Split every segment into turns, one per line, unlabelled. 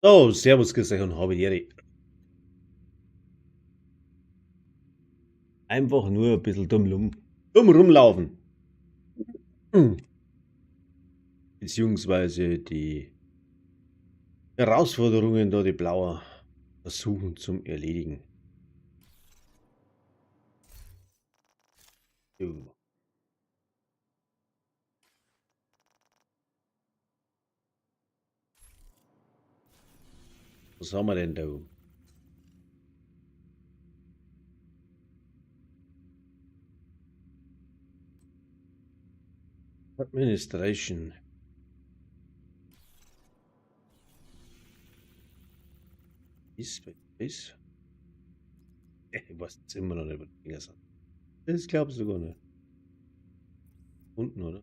So, servus, grüß euch und habe die Ehre. Einfach nur ein bisschen dumm rumlaufen. Beziehungsweise die Herausforderungen da, die Blauer versuchen zum Erledigen. So. Was haben wir denn da? Administration. Ist, ist. Ich weiß jetzt immer noch nicht, was die Dinger sind. Das glaubst du gar nicht. Unten, oder?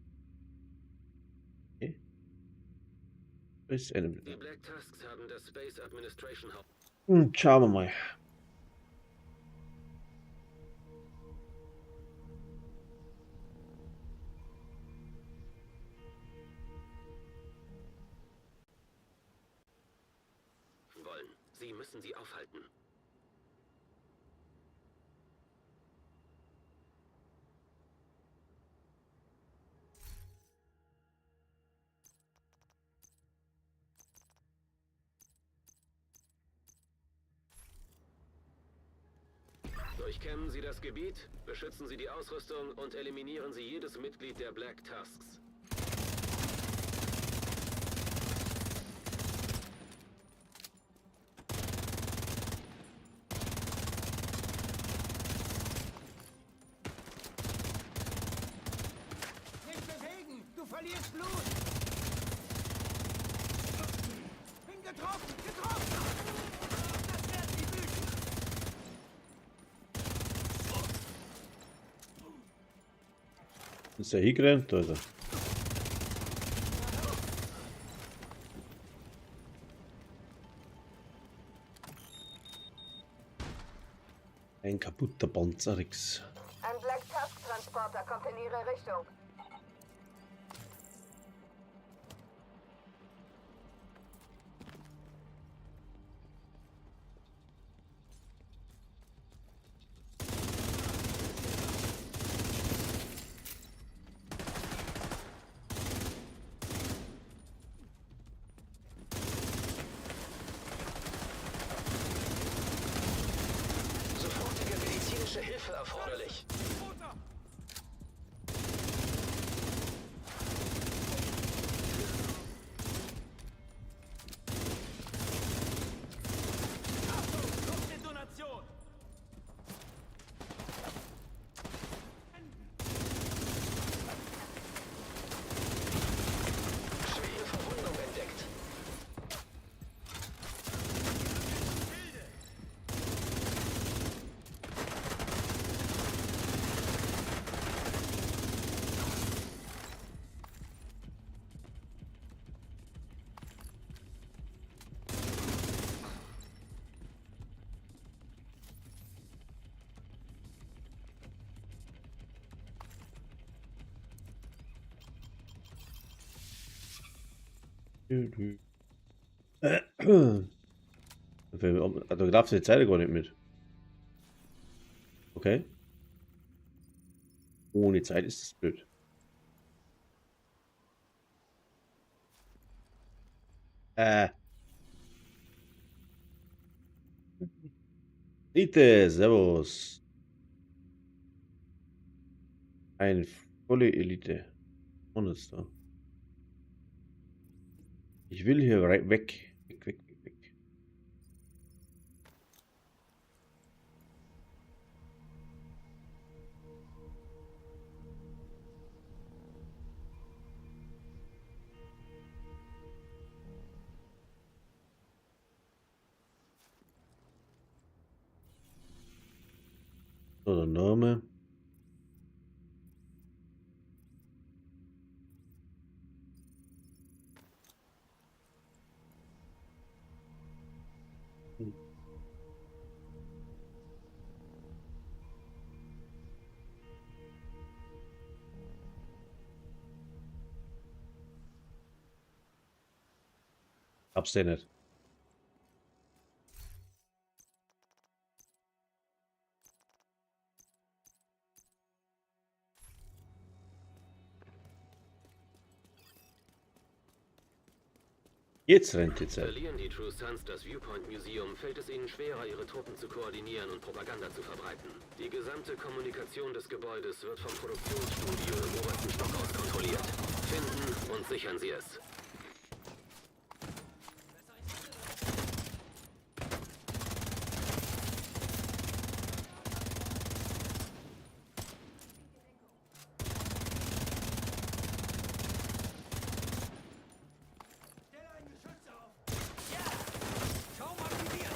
Okay. Ist eine
Die Black Tusks haben das Space Administration Haupt.
Schauen wir mal.
Wollen. Sie müssen sie aufhalten. Durchkämmen Sie das Gebiet, beschützen Sie die Ausrüstung und eliminieren Sie jedes Mitglied der Black Tusks.
Nicht bewegen! Du verlierst Blut! Bin getroffen! Getroffen! Das werden die büßen!
Ist er hingerannt? Da ist er. Ein kaputter Panzerix.
Ein Black Tusk Transporter kommt in Ihre Richtung.
Sofortige medizinische Hilfe erforderlich.
Luftdetonation!
Schwere Verwundung entdeckt.
Also, du darfst die Zeit gar nicht mit. Okay. Ohne Zeit ist das blöd. Elite, servus. Eine volle Elite. Und ist da. Ich will hier weg. Weg, weg, weg, weg. So, der Name. Hab's ja nicht. Jetzt rennt die Zeit.
Verlieren die True Sons das Viewpoint Museum, fällt es ihnen schwerer, ihre Truppen zu koordinieren und Propaganda zu verbreiten. Die gesamte Kommunikation des Gebäudes wird vom Produktionsstudio im obersten Stock aus kontrolliert. Finden und sichern Sie es.
Stell ein Geschütz auf! Ja! Schaum aktiviert!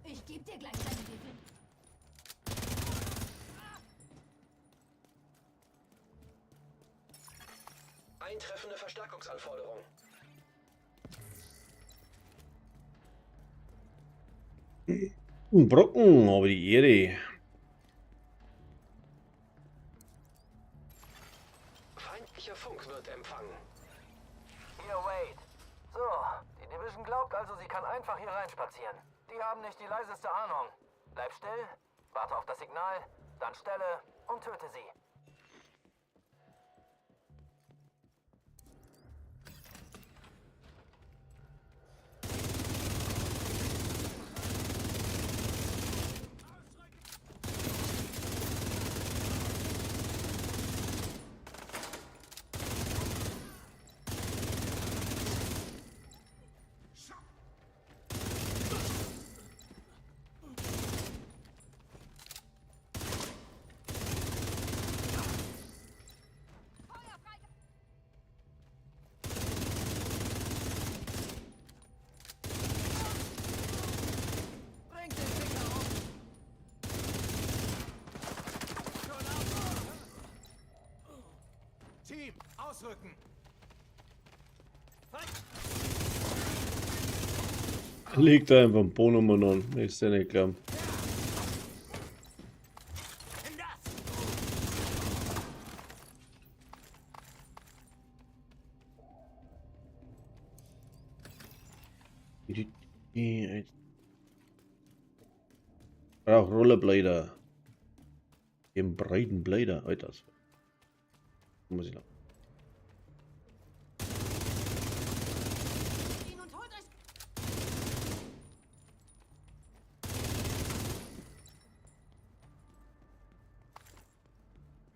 Ich geb dir gleich deine Gewinn.
Eintreffende Verstärkungsanforderung.
Ein Brocken, aber die Ehre.
Feindlicher Funk wird empfangen.
Hier, Wade. So, die Division glaubt also, sie kann einfach hier reinspazieren. Die haben nicht die leiseste Ahnung. Bleib still, warte auf das Signal, dann stelle und töte sie. Bringt den Finger um!
Team, ausrücken!
Liegt da einfach ein Bonumann an. Ist ja nicht klar.
Nimm das!
Brauch Rollerbläder. Den breiten Bläder. Alter, das muss ich noch.
Ihn und holt euch.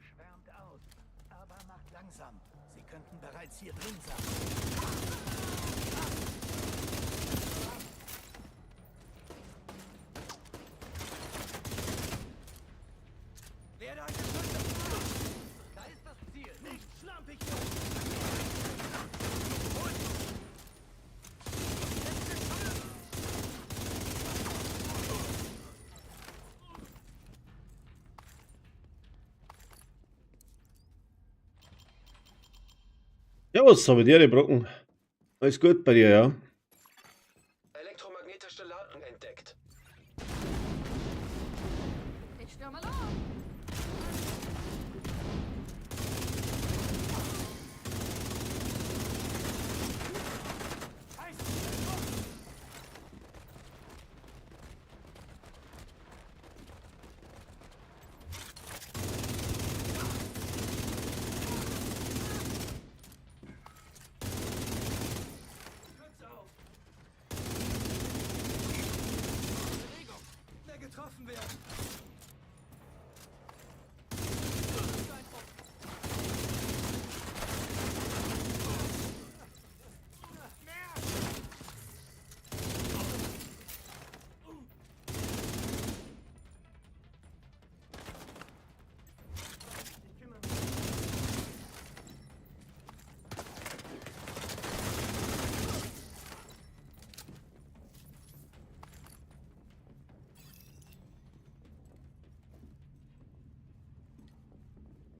Schwärmt aus, aber macht langsam. Sie könnten bereits hier drin sein. Werde ein Geschütz! Da ist das Ziel! Nicht schlampig!
Ja, was habe ich dir, die Brocken? Alles gut bei dir, ja?
Elektromagnetische Ladung entdeckt.
Ich stürme los.
Schütz auf! Bewegung! Wer getroffen werden!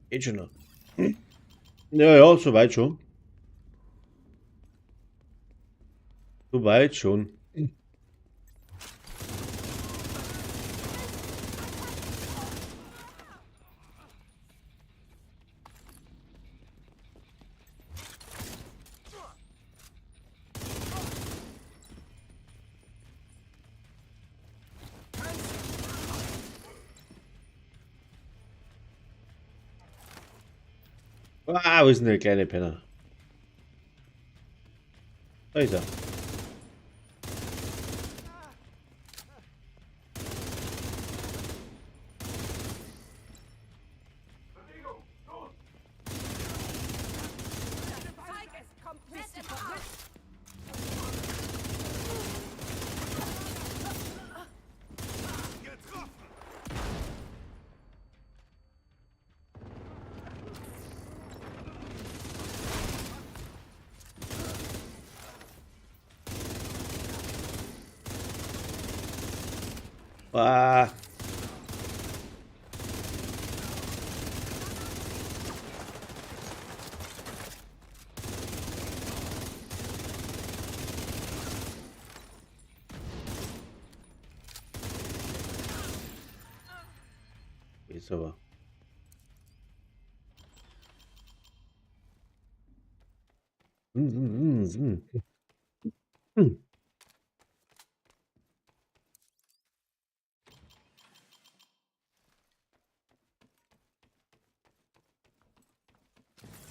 Geht schon noch. Hm? Ja, ja, soweit schon. Soweit schon. Ah, wo ist denn der kleine Penner? Da ist er.
Zeug ist komplett im Arsch.
Ah. Ist aber. Hm, hm, hm, hm.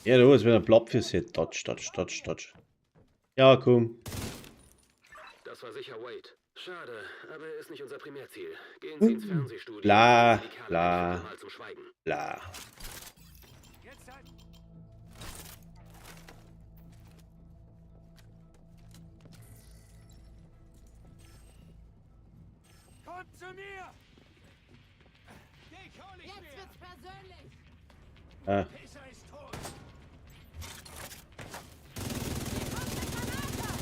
Ja, du ist wieder Blob für sie. Dodge, dodge, dodge, dodge. Ja, komm.
Das war sicher Wade. Schade, aber er ist nicht unser Primärziel. Gehen Sie ins Fernsehstudio.
Bla,
und bringen Sie die Kerle
bla.
einfach mal zum Schweigen.
Bla.
Jetzt halt. Kommt zu mir! Dich hol ich
Jetzt
mir!
wird's persönlich.
Ah,
Pisser ist tot!
Hier kommt eine Granate.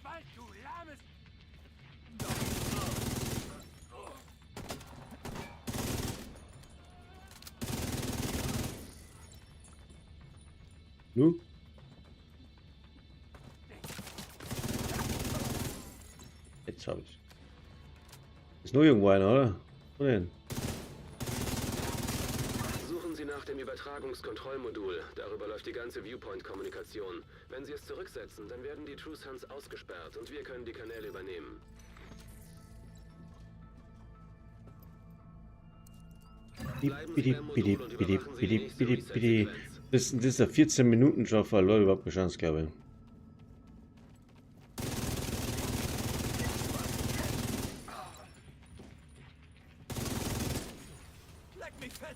Bald, du lahmes...
nu? Jetzt hab ich's. Ist nur irgendwo einer, oder? Wo denn?
Suchen Sie nach dem Übertragungskontrollmodul. Darüber läuft die ganze Viewpoint-Kommunikation. Wenn Sie es zurücksetzen, dann werden die True Sons ausgesperrt und wir können die Kanäle übernehmen. Bleiben Sie beim Modul und überwachen Sie die nächste Reset-Sequenz.
Das ist ein 14 Minuten schon verloren, überhaupt keine Chance, glaube ich.
Leck mich fett!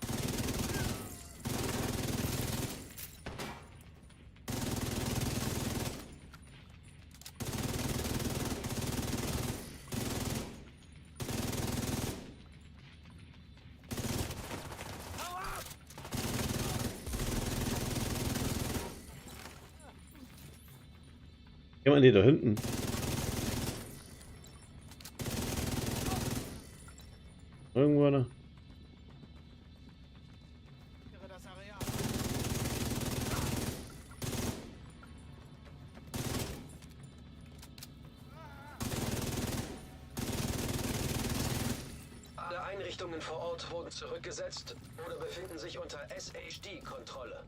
Hau ab!
Jemand die da hinten. Irgendwo einer.
Sichere das Areal.
Alle Einrichtungen vor Ort wurden zurückgesetzt oder befinden sich unter SHD-Kontrolle.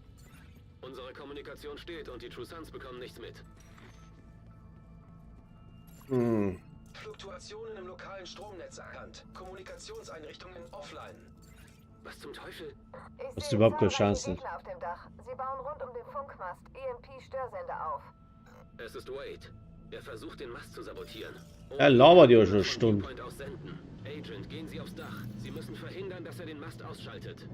Unsere Kommunikation steht und die True Sons bekommen nichts mit.
Hm.
Fluktuationen im lokalen Stromnetz erkannt. Kommunikationseinrichtungen offline.
Was zum Teufel?
Ich
Hast du
sehe
überhaupt keine
zahlreiche
Chancen?
Gegner auf dem Dach. Sie bauen rund um den Funkmast EMP-Störsender auf.
Es ist Wade. Er versucht, den Mast zu sabotieren.
Er labert ja schon eine
Von
Stunde.
Viewpoint aus senden. Agent, gehen Sie aufs Dach. Sie müssen verhindern, dass er den Mast ausschaltet.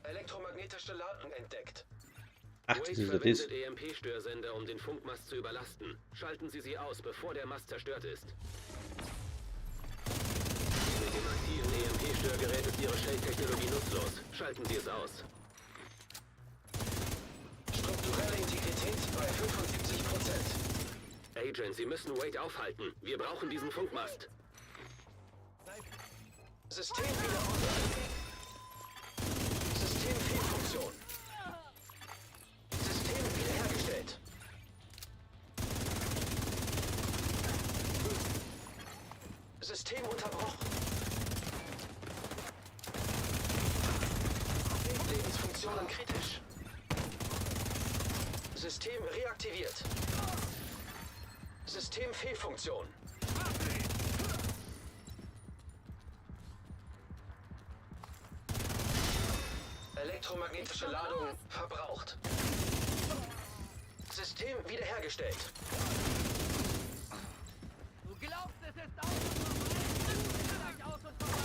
Elektromagnetische Ladung entdeckt.
Ach, das
Wade
ist ja das.
verwendet EMP-Störsender, um den Funkmast zu überlasten. Schalten Sie sie aus, bevor der Mast zerstört ist. Mit dem aktiven EMP-Störgerät ist Ihre Shell-Technologie nutzlos. Schalten Sie es aus.
Strukturelle Integrität bei 75%.
Agent, Sie müssen Wade aufhalten. Wir brauchen diesen Funkmast.
System wieder online. Systemfehlfunktion. System wiederhergestellt. System unterbrochen. Lebensfunktionen kritisch. System reaktiviert. Systemfehlfunktion. Elektromagnetische Ladung verbraucht. System wiederhergestellt.
Du glaubst, es ist aus und vorbei? Es ist gleich aus und vorbei.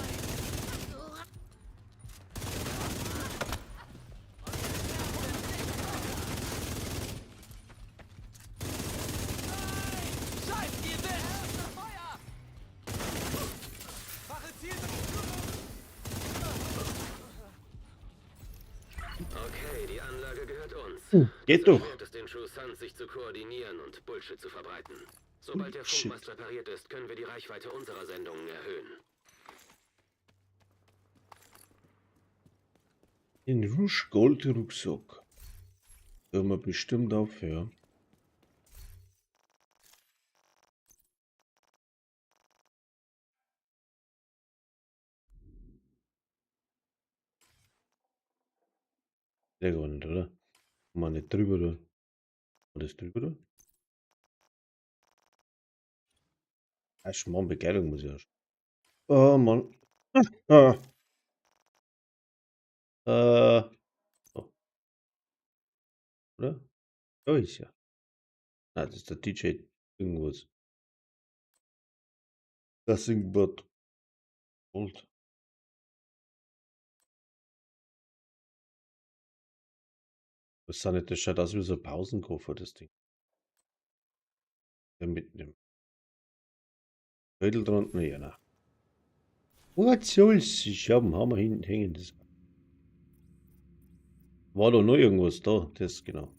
Scheiß Gewinn! Feuer! Wache Ziel!
Okay, die Anlage gehört uns.
Geht doch.
Erschwert es den True Sons, sich zu koordinieren und Bullshit zu verbreiten. Sobald der
Bullshit.
Funkmast repariert ist, können wir die Reichweite unserer Sendungen erhöhen.
Den Rouge Gold Rucksack. Hören wir bestimmt auf, ja. Der gar nicht, oder? Kann man nicht drüber, oder? War das drüber, oder? Ah, Schmarrn, Bekleidung muss ich auch. Oh Mann. Ah. So. Oder? Da ist ja. Nein, das ist der DJ irgendwas. Das irgendwas. Gold. Das sah nicht, das schaut aus wie so ein Pausenkoffer, das Ding. Ja, mit dem Beutel drunten, ja, na. Was soll's? Ich hab einen Hammer hinten hängen. Das war doch noch irgendwas da, das genau.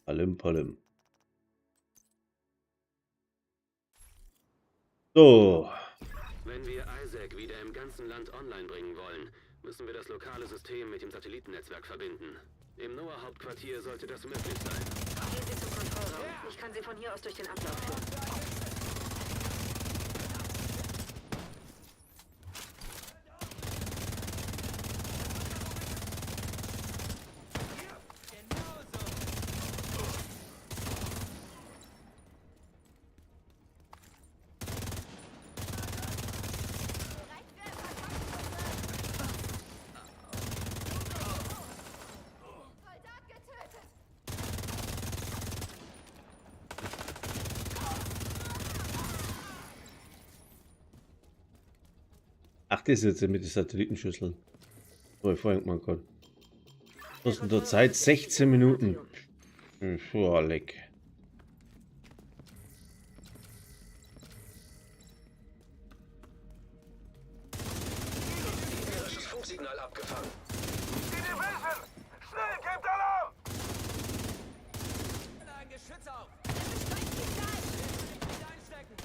Palim, palim. So.
Wenn wir Isaac wieder im ganzen Land online bringen wollen, müssen wir das lokale System mit dem Satellitennetzwerk verbinden. Im NOAA-Hauptquartier sollte das möglich sein.
Gehen Sie zum Kontrollraum. Ich kann Sie von hier aus durch den Ablauf führen. Soldat getötet!
Ach, das ist jetzt mit den Satellitenschüsseln. Oh, ich vorhin gemacht gerade. Was ist denn der Zeit? 16 Minuten. Puh, leck.
Gegnerisches Funksignal abgefangen.
Die Division! Schnell, gebt Alarm! Ein Geschütz auf! Nicht einstecken!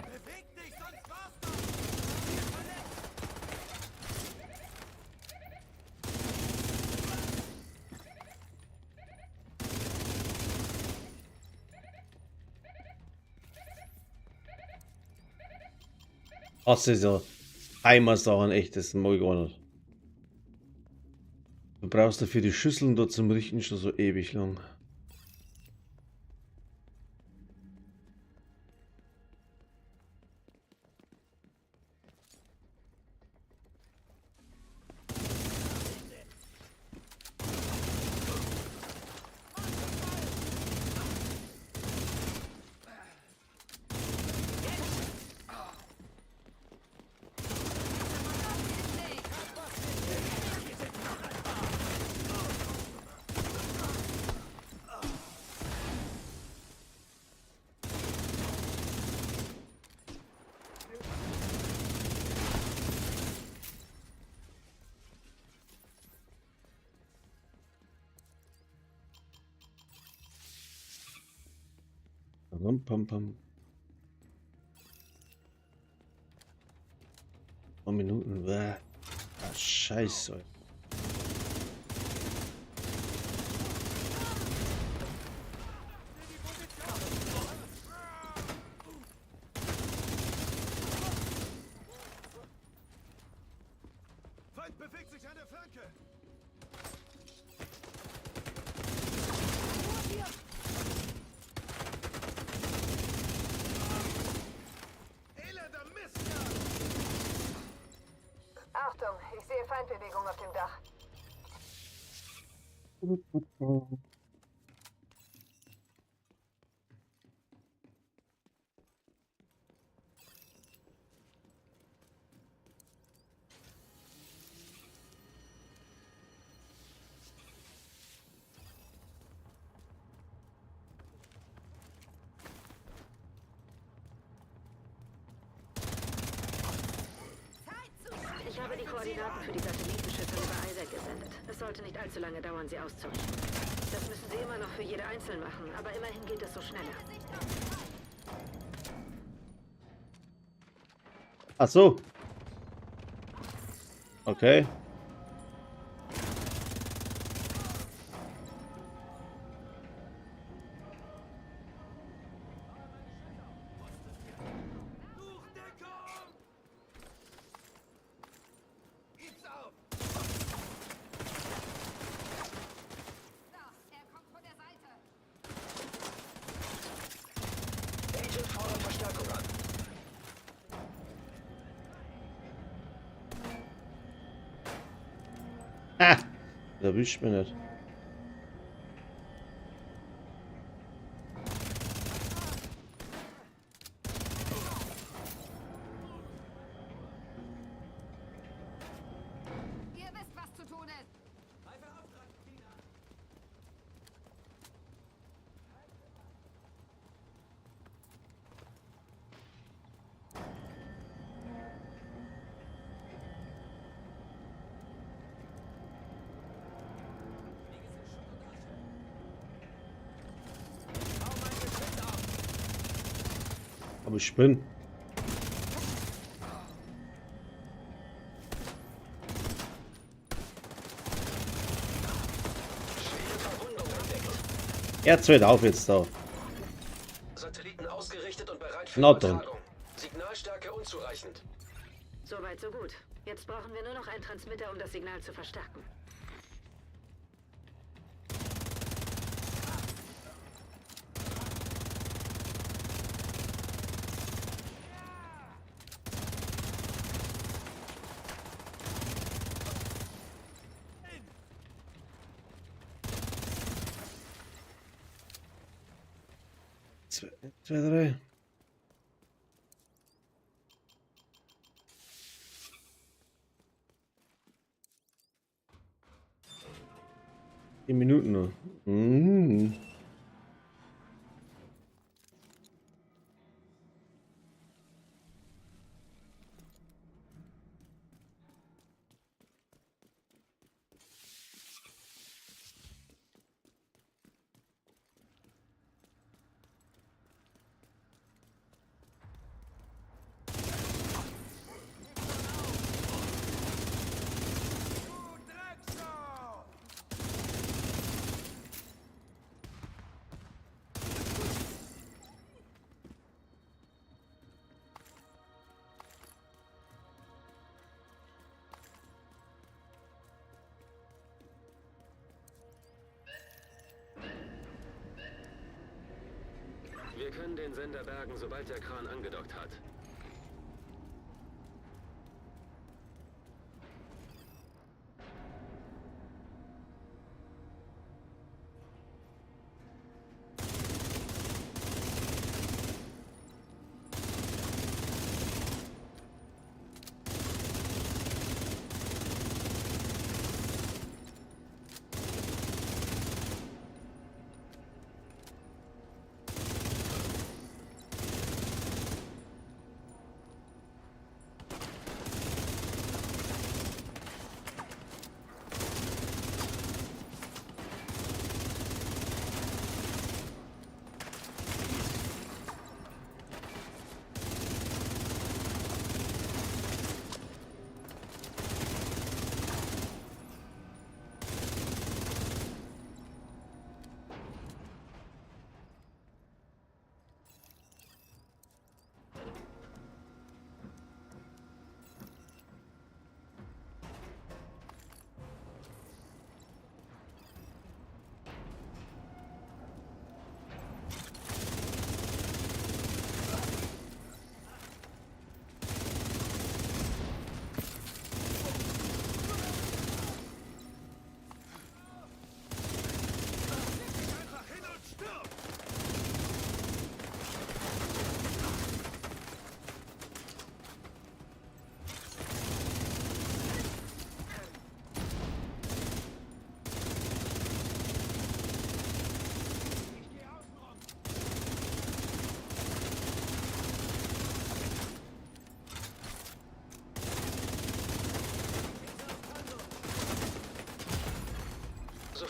Beweg dich, sonst war's das! Ziel verletzt!
Hasse so Heimatsachen, echt, das mag ich gar nicht. Du brauchst dafür die Schüsseln dort zum Richten schon so ewig lang. Pam, pam, pam. 9 Minuten. Bäh. Ah, scheiße.
Feind bewegt sich an der Flanke. Elender Mist!
Achtung, ich sehe Feindbewegung auf dem Dach.
Ich habe die Koordinaten für die Satellitenschüssel über Isaac gesendet. Es sollte nicht allzu lange dauern, sie auszurichten. Das müssen Sie immer noch für jede einzeln machen, aber immerhin geht es so schneller.
Ach so. Okay.
Deckung! Gib's auf!
Er kommt von der Seite.
Agent fordert Verstärkung an.
Ha! Da erwischt mich nicht.
Ihr wisst, was zu tun ist.
Aber ich bin.
Schwere Verwundung entdeckt.
Jetzt hört auf jetzt da.
Satelliten ausgerichtet und bereit für
Na dann.
Übertragung. Signalstärke unzureichend.
Soweit, so gut. Jetzt brauchen wir nur noch einen Transmitter, um das Signal zu verstärken.
Zwei, zwei, drei. 10 Minuten nur. Mm.
Du Drecksau!
Wir können den Sender bergen, sobald der Kran angedockt hat.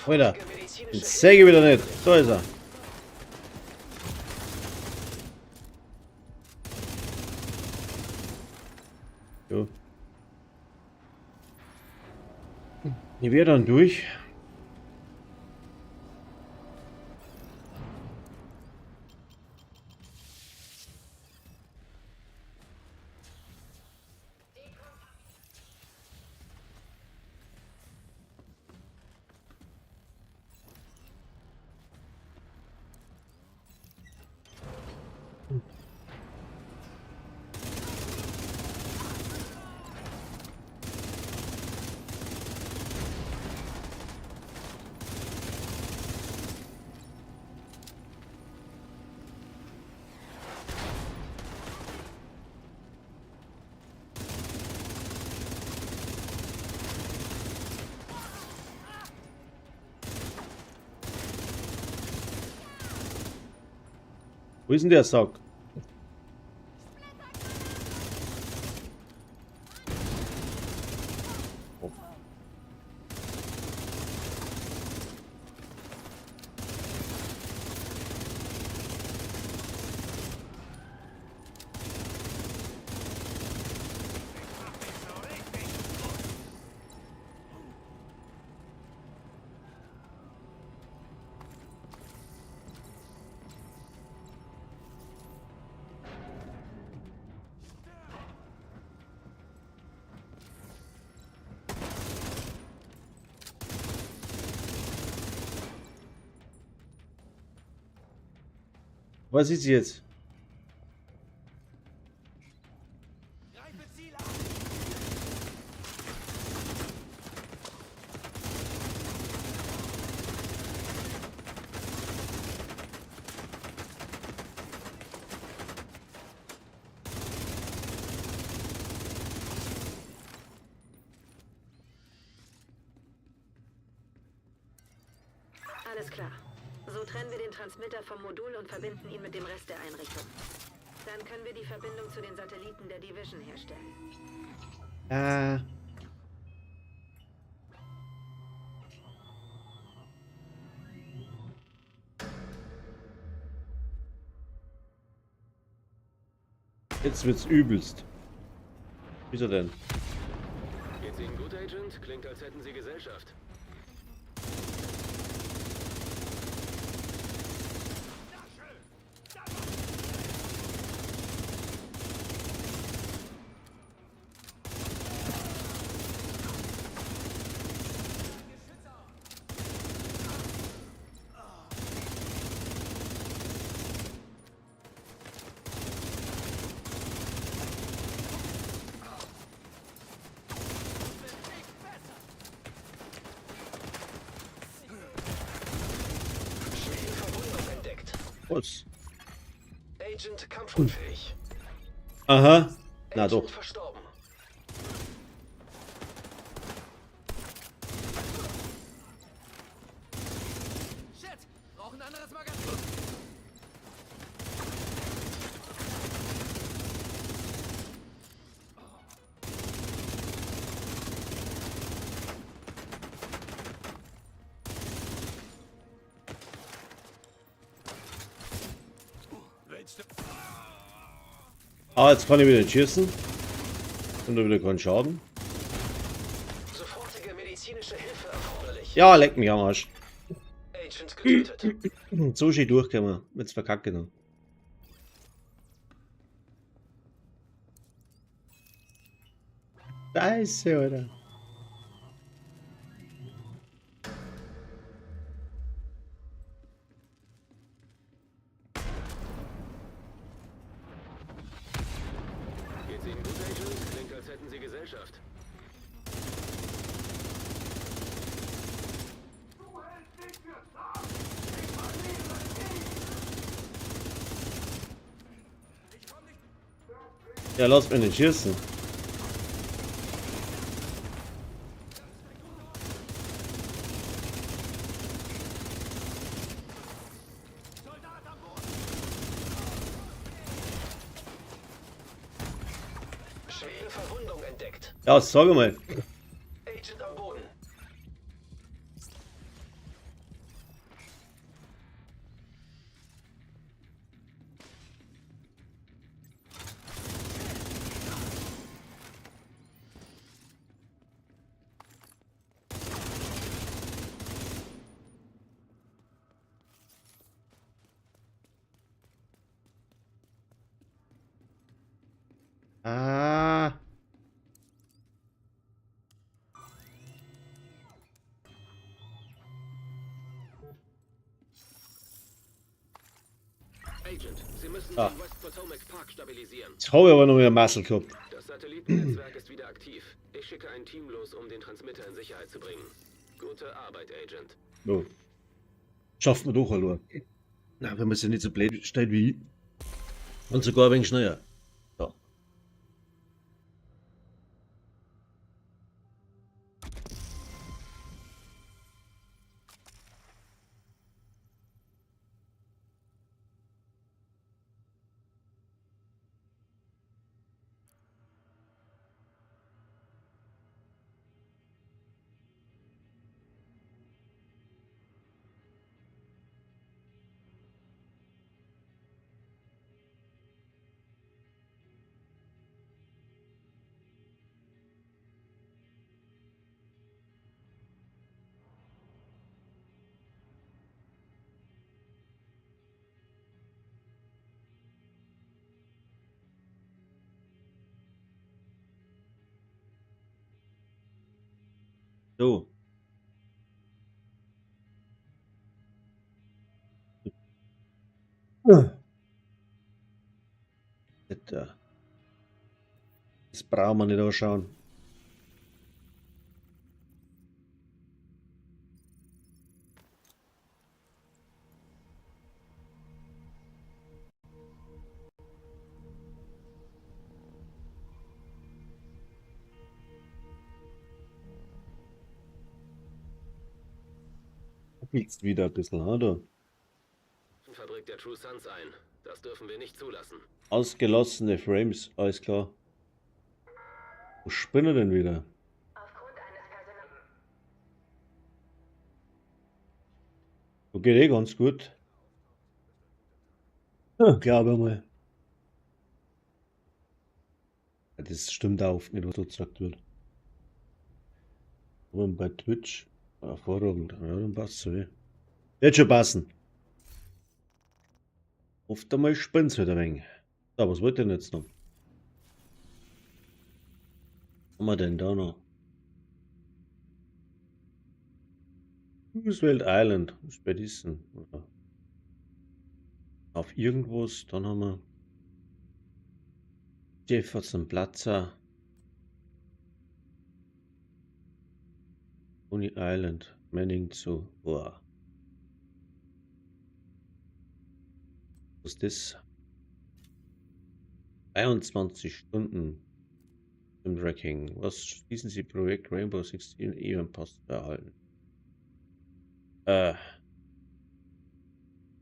Alter, den säge ich wieder nicht. So ist er. Jo. Ich wäre dann durch. Wo ist denn der Sack? Oh. Was ist jetzt?
Alles klar. So trennen wir den Transmitter vom Modul und verbinden ihn mit dem Rest der Einrichtung. Dann können wir die Verbindung zu den Satelliten der Division herstellen.
Jetzt wird's übelst. Wieso denn?
Geht's Ihnen gut, Agent? Klingt, als hätten Sie Gesellschaft.
Was?
Agent kampfunfähig.
Aha. Na doch.
Verstorben.
Shit! Brauch ein anderes Magazin!
Ah, jetzt kann ich wieder schießen. Und da wieder keinen Schaden.
Sofortige medizinische Hilfe erforderlich.
Ja, leck mich am Arsch.
Agent getötet.
So schön durchgekommen. Jetzt verkacke noch. Scheiße, Alter.
Geht's Ihnen gut, Agent? Klingt, als hätten Sie Gesellschaft.
Ja, lass mich nicht schießen.
Schwere Verwundung entdeckt.
Ja, sag mal.
Agent am Boden.
Ah.
Agent, Sie müssen
Ah.
den West Potomac Park stabilisieren.
Jetzt habe ich aber noch mehr Muscle gehabt.
Das Satellitennetzwerk ist wieder aktiv. Ich schicke ein Team los, um den Transmitter in Sicherheit zu bringen. Gute Arbeit, Agent.
Ja. Schafft man doch allein. Na, wenn man sich nicht so blöd stellt wie ich. Und sogar ein wenig schneller. Ja. So. Das brauchen wir nicht anschauen. Jetzt wieder ein bisschen, oder?
Fabrik der True Sons ein. Das dürfen wir nicht zulassen.
Ausgelassene Frames, alles klar. Wo spinnt er denn wieder? Geht eh ganz gut. Ja, glaube ich mal. Das stimmt auch oft nicht, was da gesagt wird. Aber bei Twitch, hervorragend. Ja, dann passt es. Wird schon passen. Oft einmal spinnt's halt ein wenig. So, was wollt ihr denn jetzt noch? Was haben wir denn da noch? Roosevelt Island. Was bei diesen? Auf irgendwas. Dann haben wir Jefferson Plaza. Coney Island. Manning zu. Boah. Was ist das? 23 Stunden im Tracking. Was schließen Sie Projekt Rainbow Six in Ihrem Pass zu erhalten?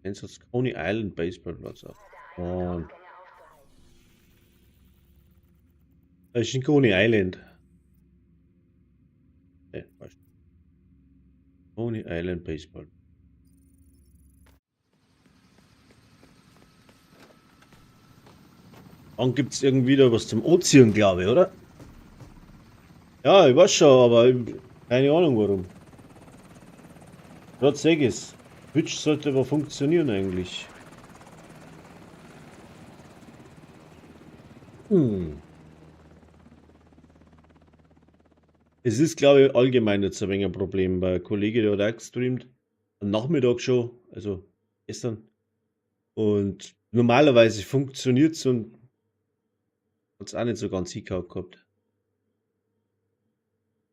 Einsatz Coney Island Baseball Platz auf. Und das ist in Coney Island. Ne, falsch. Coney Island Baseball. Dann gibt's irgendwie da was zum Anziehen, glaube ich, oder? Ja, ich weiß schon, aber ich, keine Ahnung warum. Gerade seh ich's. Twitch sollte aber funktionieren eigentlich. Es ist, glaube ich, allgemein jetzt ein wenig ein Problem, weil ein Kollege, der hat auch gestreamt, am Nachmittag schon, also gestern. Und normalerweise funktioniert's und hat's auch nicht so ganz hingehauen gehabt.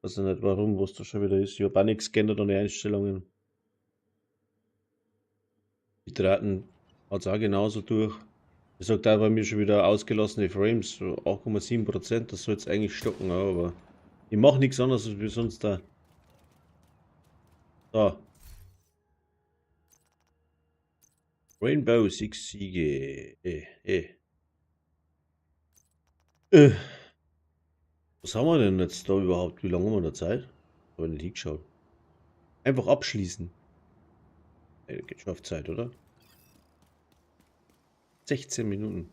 Weiß ich nicht warum, was da schon wieder ist. Ich hab auch nichts geändert an den Einstellungen. Die Daten hat's auch genauso durch. Ich sag da bei mir schon wieder ausgelassene Frames, so 8,7%, das soll's eigentlich stocken, aber ich mach nichts anderes als wir sonst da. So. Rainbow Six Siege. Was haben wir denn jetzt da überhaupt? Wie lange haben wir da Zeit? Hab ich nicht hingeschaut. Einfach abschließen. Ey, geht schon auf Zeit, oder? 16 Minuten.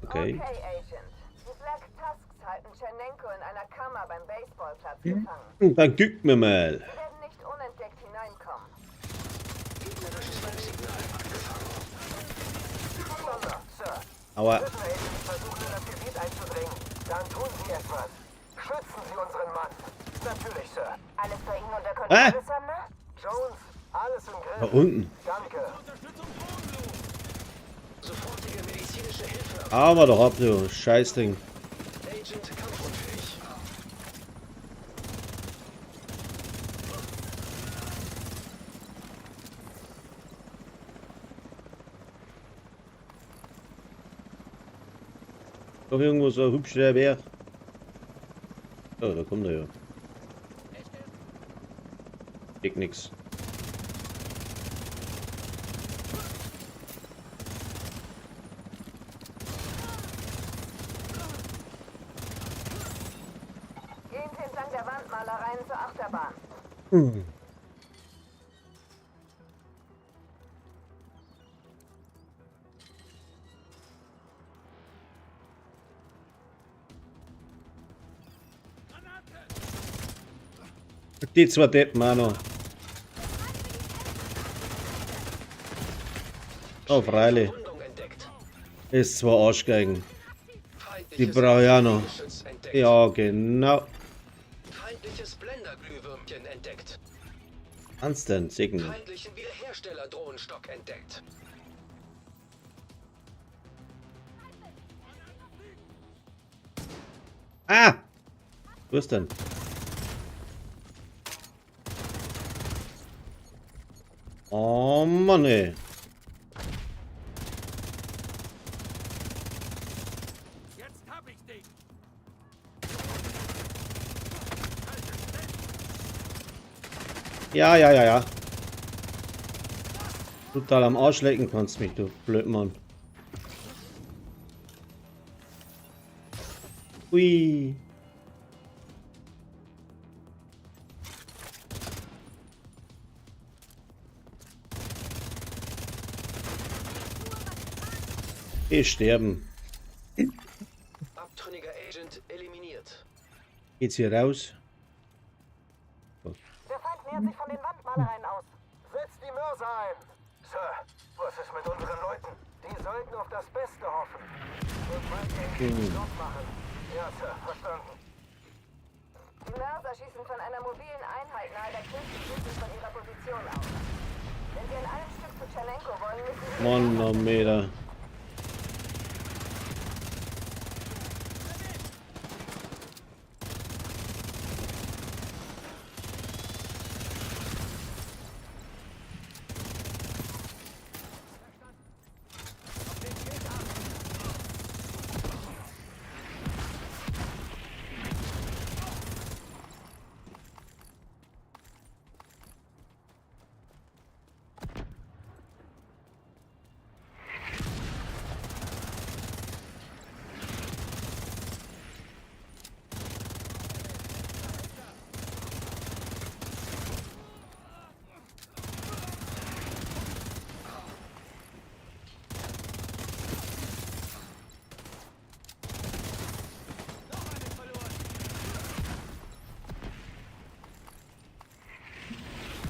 Okay.
Okay, Agent. Die Black Tusks halten Tschernenko in einer Kammer beim Baseballplatz gefangen.
Dann gucken wir mal.
Sie werden nicht unentdeckt hineinkommen.
Gegnerisches Funksignal abgefangen.
Sir.
Aua.
Division Agents versuchen, in das Gebiet einzudringen. Tun Sie etwas. Schützen Sie unseren Mann. Natürlich, Sir.
Alles bei Ihnen unter
Hä?
Kontrolle, Sumner?
Jones, alles im
Da
Griff.
unten.
Danke.
Sofortige medizinische Hilfe.
Aber doch ab, du Scheißding.
Agent kampfunfähig.
Doch irgendwo so ein hübscher Bär. Oh, da kommt er ja. Geht nix.
Gehen Sie entlang der Wandmalereien zur Achterbahn.
Die zwei Deppen auch noch. Oh, freilich.
Verwundung entdeckt.
Ist zwar Arschgeigen. Die
Feindliches
brauche ich auch noch.
Geschütz entdeckt.
Ja, genau.
Feindliches Blenderglühwürmchen entdeckt.
Kannst denn, segnen.
Feindlichen Wiederhersteller-Drohnenstock entdeckt.
Ah! Wo ist denn? Oh Mann, ey.
Jetzt hab ich dich.
Ja, ja, ja, ja. Total am Arsch lecken kannst mich, du Blödmann. Ui. Geh sterben.
Abtrünniger Agent eliminiert.
Geht's hier raus?
Der Feind nähert sich von den Wandmalereien aus.
Setzt die Mörser ein. Sir, was ist mit unseren Leuten? Die sollten auf das Beste hoffen. Und bald den Krieg Stopp machen. Ja, Sir, verstanden.
Die Mörser schießen von einer mobilen Einheit nahe der Küste südlich von ihrer Position aus. Wenn Sie in einem Stück zu Tschernenko wollen, müssen Sie...
Manometer.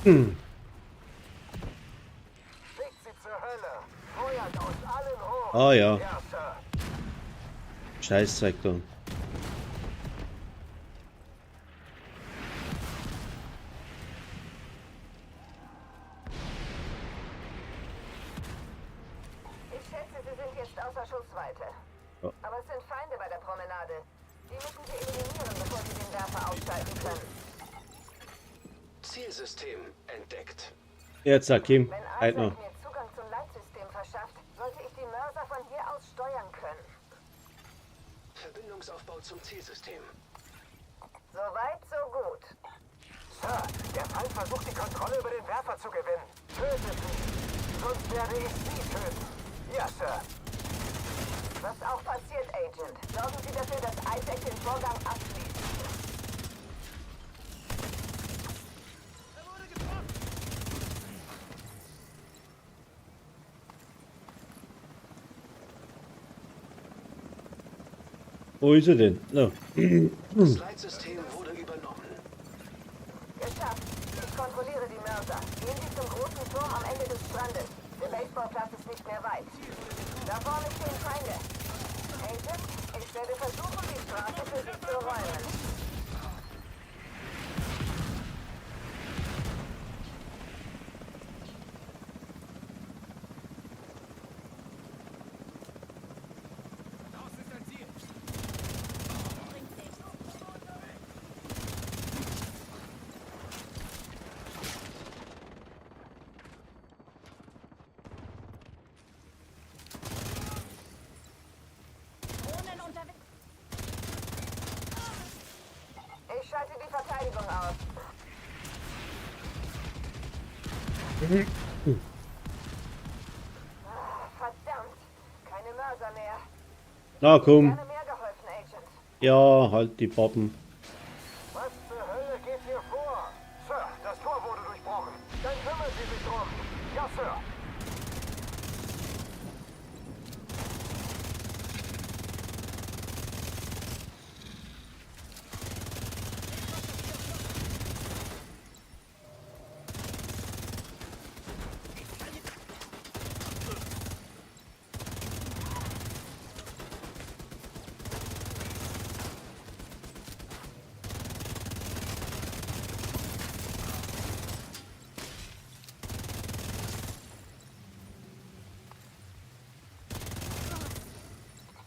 Schickt sie zur Hölle. Feuert aus allen Rohren.
Ah ja.
Ja, Sir.
Scheißzeug da.
Ich schätze, Sie sind jetzt außer Schussweite.
Ja.
Aber es sind Feinde bei der Promenade. Die müssen Sie eliminieren, bevor Sie den Werfer ausschalten können.
Zielsystem entdeckt.
Jetzt sag Kim.
Wenn
Halt
Isaac
noch.
mir Zugang zum Leitsystem verschafft, sollte ich die Mörser von hier aus steuern können.
Verbindungsaufbau zum Zielsystem.
Soweit, so gut.
Sir, der Feind versucht die Kontrolle über den Werfer zu gewinnen. Tötet sie. Sonst werde ich sie töten. Ja, Sir.
Was auch passiert, Agent. Sorgen Sie dafür, dass Isaac den Vorgang abschließt.
Wo ist er denn? No.
Das Leitsystem wurde übernommen.
Geschafft. Ich kontrolliere die Mörser. Gehen Sie zum großen Turm am Ende des Strandes. Der Baseballplatz ist nicht mehr weit. Da vorne stehen Feinde. Agent, ich werde versuchen, die Straße für Sie zu räumen.
Draußen ist ein Ziel.
Drohnen unterwegs.
Ich schalte die Verteidigung aus. Ah, verdammt! Keine Mörser mehr.
Na komm.
Gerne mehr geholfen, Agent.
Ja, halt die Pappen.
Was zur Hölle geht hier vor? Sir, das Tor wurde durchbrochen. Dann kümmern Sie sich drum. Ja, Sir.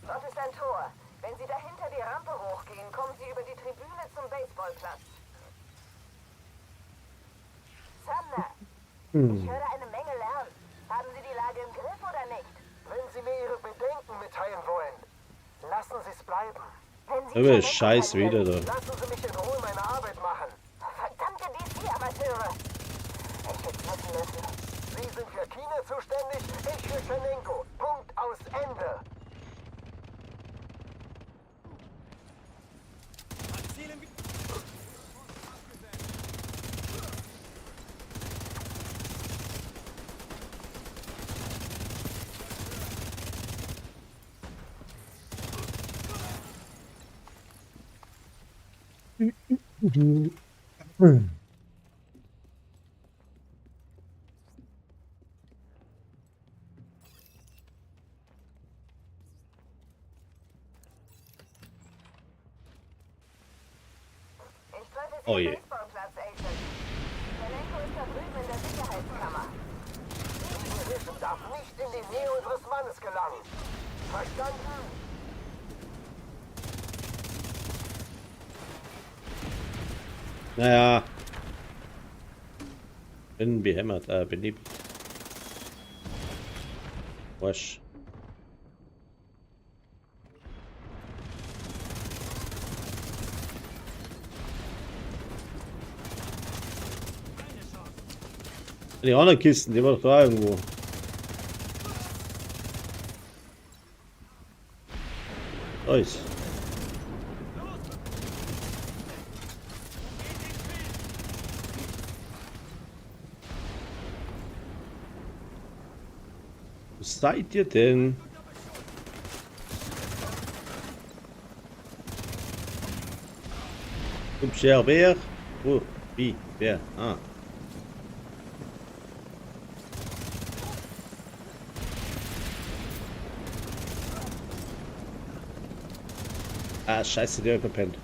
Dort ist ein Tor. Wenn Sie dahinter die Rampe hochgehen, kommen Sie über die Tribüne zum Baseballplatz. Sumner, ich höre eine Menge Lärm. Haben Sie die Lage im Griff oder nicht?
Wenn Sie mir Ihre Bedenken mitteilen wollen, lassen Sie es bleiben.
Wenn Sie
Aber
Tschernenko
scheiß
verlieren-
wieder da.
Lassen Sie mich in Ruhe meine Arbeit machen.
Verdammte DC-Amateure! Ich hätte wissen müssen.
Sie sind für China zuständig, ich für Tschernenko. Punkt aus Ende.
Ziel im
Ich treffe Sie
Oh
am
je.
Baseballplatz, Agent. Tschernenko ist da drüben in der Sicherheitskammer.
Die Division darf nicht in die Nähe unseres Mannes gelangen. Verstanden?
Naja. Bin behämmert, benebelt. Wasch. Die anderen Kisten, die war doch da irgendwo. Da ist. Wo seid ihr denn? Komm, wer? Wo? Wie? Wer? Ah. Ah, scheiße, der hat verpennt.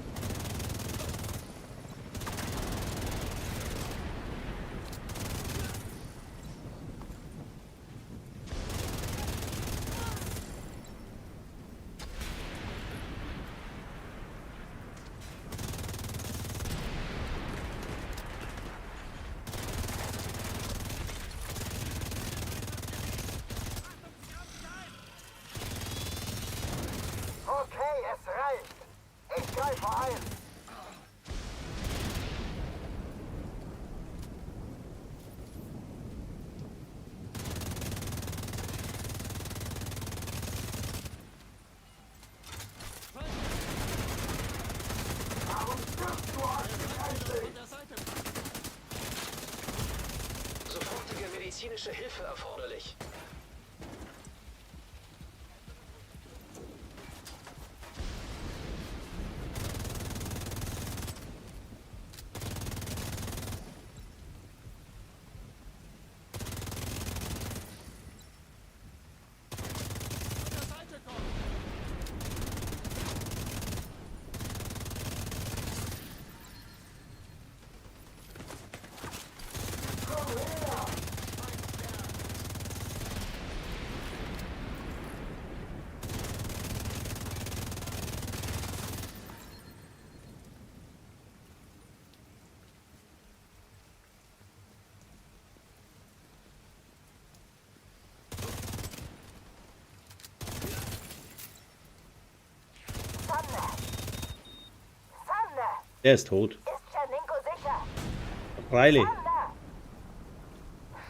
Okay, es reicht. Ich greife ein.
Sofortige medizinische Hilfe erforderlich.
Er ist tot.
Ist Tschernenko sicher?
Freilich.
Wanda!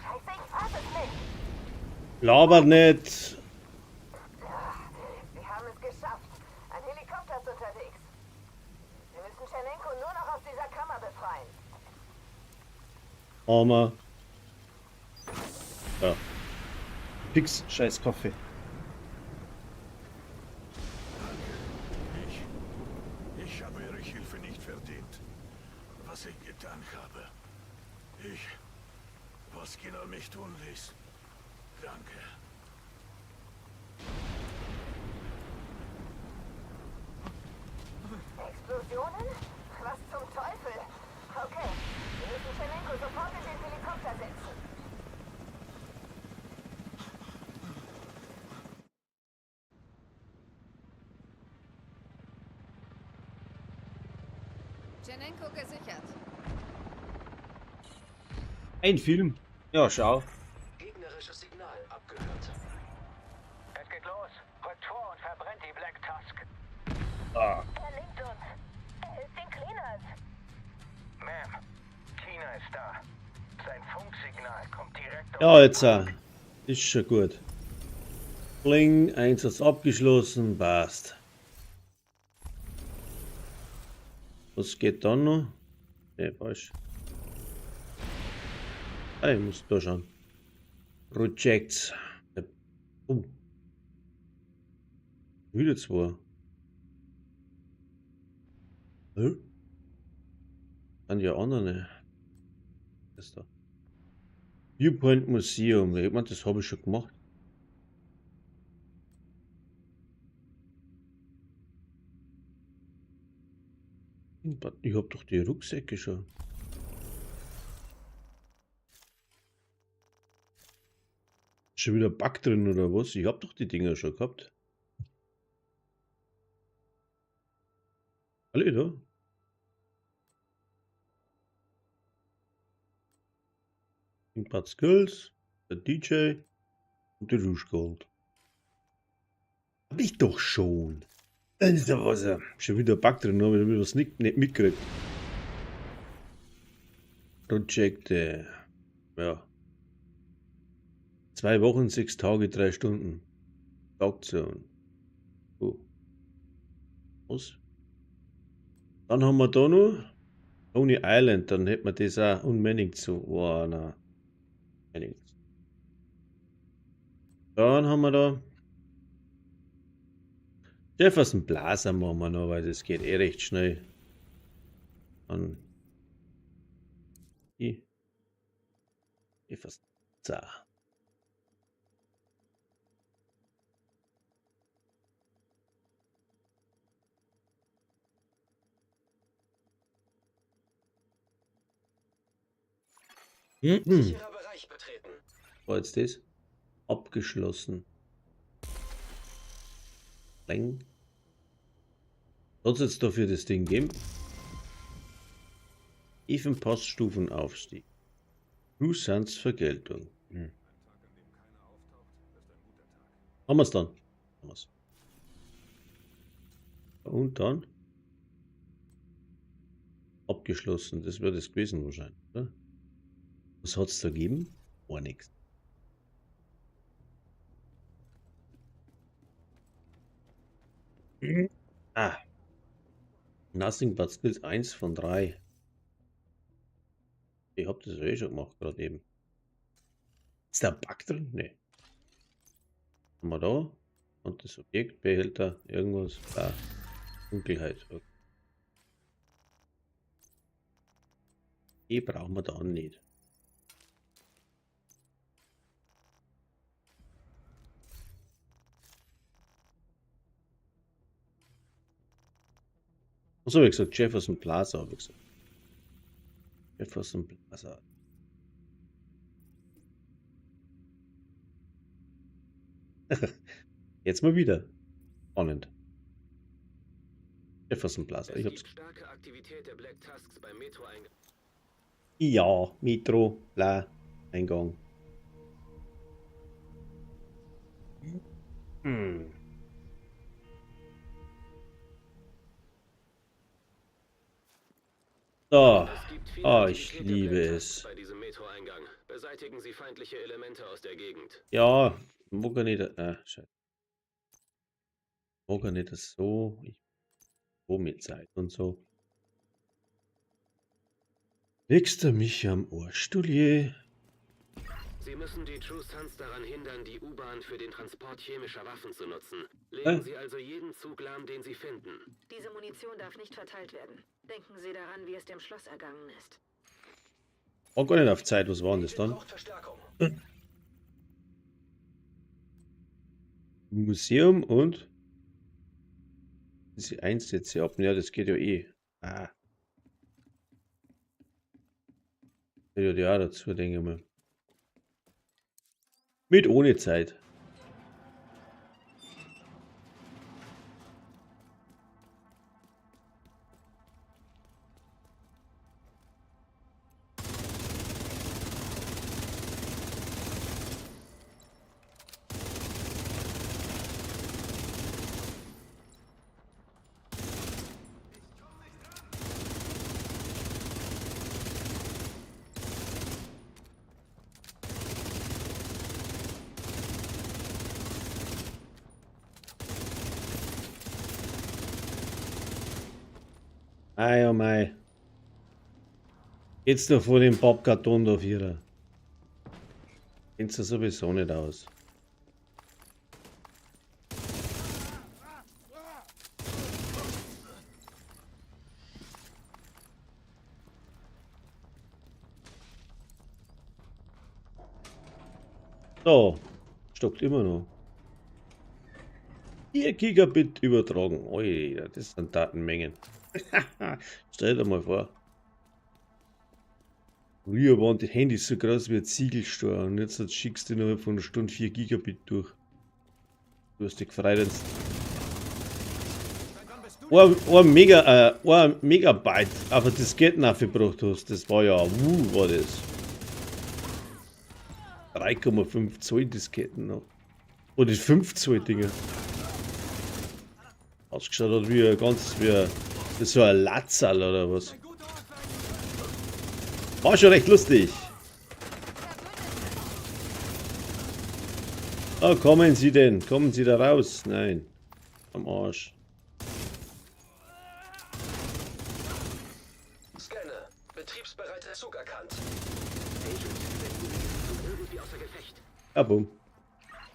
Scheiße, ich fass es nicht.
Labert nicht.
Sie haben es geschafft. Ein Helikopter ist unterwegs. Sie müssen Tschernenko nur noch aus dieser Kammer befreien.
Armer. Ja. Pix, scheiß Kaffee.
Ich habe Ihre Hilfe nicht verdient. Was ich getan habe. Was genau mich tun ließ. Danke.
Explosionen? Was zum Teufel? Okay, wir müssen Tschernenko sofort in den Helikopter setzen.
Tschernenko gesichert.
Ein Film. Ja, schau.
Gegnerisches Signal abgehört.
Es geht los. Rückt vor und verbrennt die Black Tusk.
Ah.
Er linkt uns. Er hilft den Cleaners.
Ma'am, Tina ist da. Sein Funksignal kommt direkt aus
Ja, jetzt ist schon gut. Bling, Einsatz abgeschlossen, passt. Was geht dann noch? Ne, falsch. Ah, ich muss da schauen. Projects. Oh. Wieder zwei. Hä? Sind ja andere. Das da. Viewpoint Museum. Ich meine, das habe ich schon gemacht. Ich hab doch die Rucksäcke schon. Schon wieder Bug drin oder was? Ich hab doch die Dinger schon gehabt. Alle da? Ein paar Skills, der DJ und der Rouge Gold. Hab ich doch schon. Das ist ja was. Schon wieder Bug drin, habe ich was nicht mitgekriegt. Projekte. Ja. 2 Wochen, 6 Tage, 3 Stunden. Dark Zone. Oh. Was? Dann haben wir da noch Tony Island, dann hätten wir das auch. Und Manning zu. Oh, nein. Manning. Dann haben wir da Jefferson Plaza machen wir noch, weil das geht eh recht schnell. Dann die Jefferson Plaza.
Sicherer Bereich betreten.
War jetzt das? Abgeschlossen. Leng. Was hat's jetzt dafür das Ding geben? Even Passstufenaufstieg. Rusans Vergeltung. Haben wir's dann? Haben wir's. Und dann? Abgeschlossen. Das wird es gewesen wahrscheinlich, oder? Was hat's da gegeben? Gar nichts. Ah. Nothing but Skills 1 von 3. Ich hab das eh schon gemacht, gerade eben. Ist da ein Bug drin? Nee. Haben wir da? Und das Objektbehälter, irgendwas. Da. Dunkelheit. Okay. Die brauchen wir da nicht. Was hab ich gesagt? Jefferson Plaza hab ich gesagt. Jefferson Plaza. Jetzt mal wieder. Spannend. Jefferson Plaza.
Es
Ich hab's
gibt starke Aktivität der Black Tusks beim Metro-Eingang.
Ja, Metro, bla, Eingang. So.
Es gibt viele
Oh, ich
Aktivität der
liebe
Black
es.
Tusks bei diesem Metroeingang. Beseitigen Sie feindliche Elemente aus der Gegend.
Ja, mag er nicht. Ah, scheiße. Mag er nicht das so. Ich so mit Zeit und so. Nächster mich am Arsch, Stulie.
Sie müssen die True Sons daran hindern, die U-Bahn für den Transport chemischer Waffen zu nutzen. Legen
Äh?
Sie also jeden Zug lahm, den Sie finden.
Diese Munition darf nicht verteilt werden. Denken Sie daran, wie es dem Schloss ergangen ist.
War gar nicht auf Zeit, was war denn das dann?
Braucht Verstärkung.
Museum und diese Einsätze ab. Ja, das geht ja eh. Ah. Geht ja auch dazu, denke ich mal. Mit ohne Zeit. Ei, oh mei. Geht's doch vor dem Pappkarton da vierer. Kennst du sowieso nicht aus. So, stockt immer noch. 4 Gigabit übertragen. Oi, das sind Datenmengen. Stell dir mal vor. Früher waren die Handys so groß wie ein Ziegelstein und jetzt schickst du innerhalb von einer Stunde 4 Gigabit durch. Du hast dich gefreut, wenn's ein Megabyte auf eine Disketten aufgebracht hast. Das war ja, war das. 3,5 Zoll Disketten noch. Oder 5 Zoll Dinger. Ausgeschaut hat wie ein ganz, wie ein, das ist so ein Latzerl oder was. War schon recht lustig. Oh, kommen Sie denn? Kommen Sie da raus? Nein. Am Arsch.
Scanne. Betriebsbereiter Zug erkannt.
Agent, setzen Sie diesen Zug irgendwie außer Gefecht.
Ja, bumm.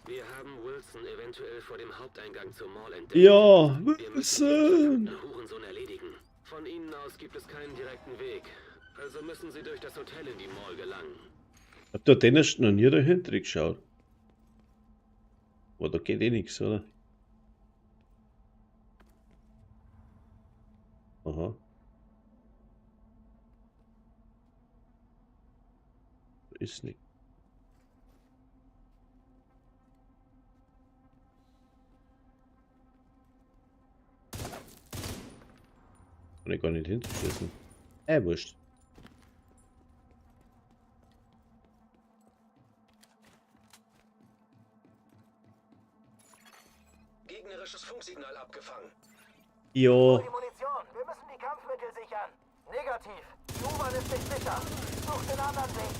Wir haben Wilson eventuell vor dem Haupteingang zur Mall entdeckt.
Ja,
Wir müssen den
Wilson.
verdammten Hurensohn erledigen. Von Ihnen aus gibt es keinen direkten Weg. Also müssen Sie durch das Hotel in die Mall gelangen.
Ich hab da den erst noch nie dahinter geschaut. Aber da geht eh nix, oder? Aha. Da ist nix. Kann ich gar nicht hinzuschießen. Wurscht.
Gegnerisches Funksignal abgefangen.
Jo.
Die Munition. Wir müssen die Kampfmittel sichern. Negativ. Die U-Bahn ist nicht sicher. Such den anderen Weg.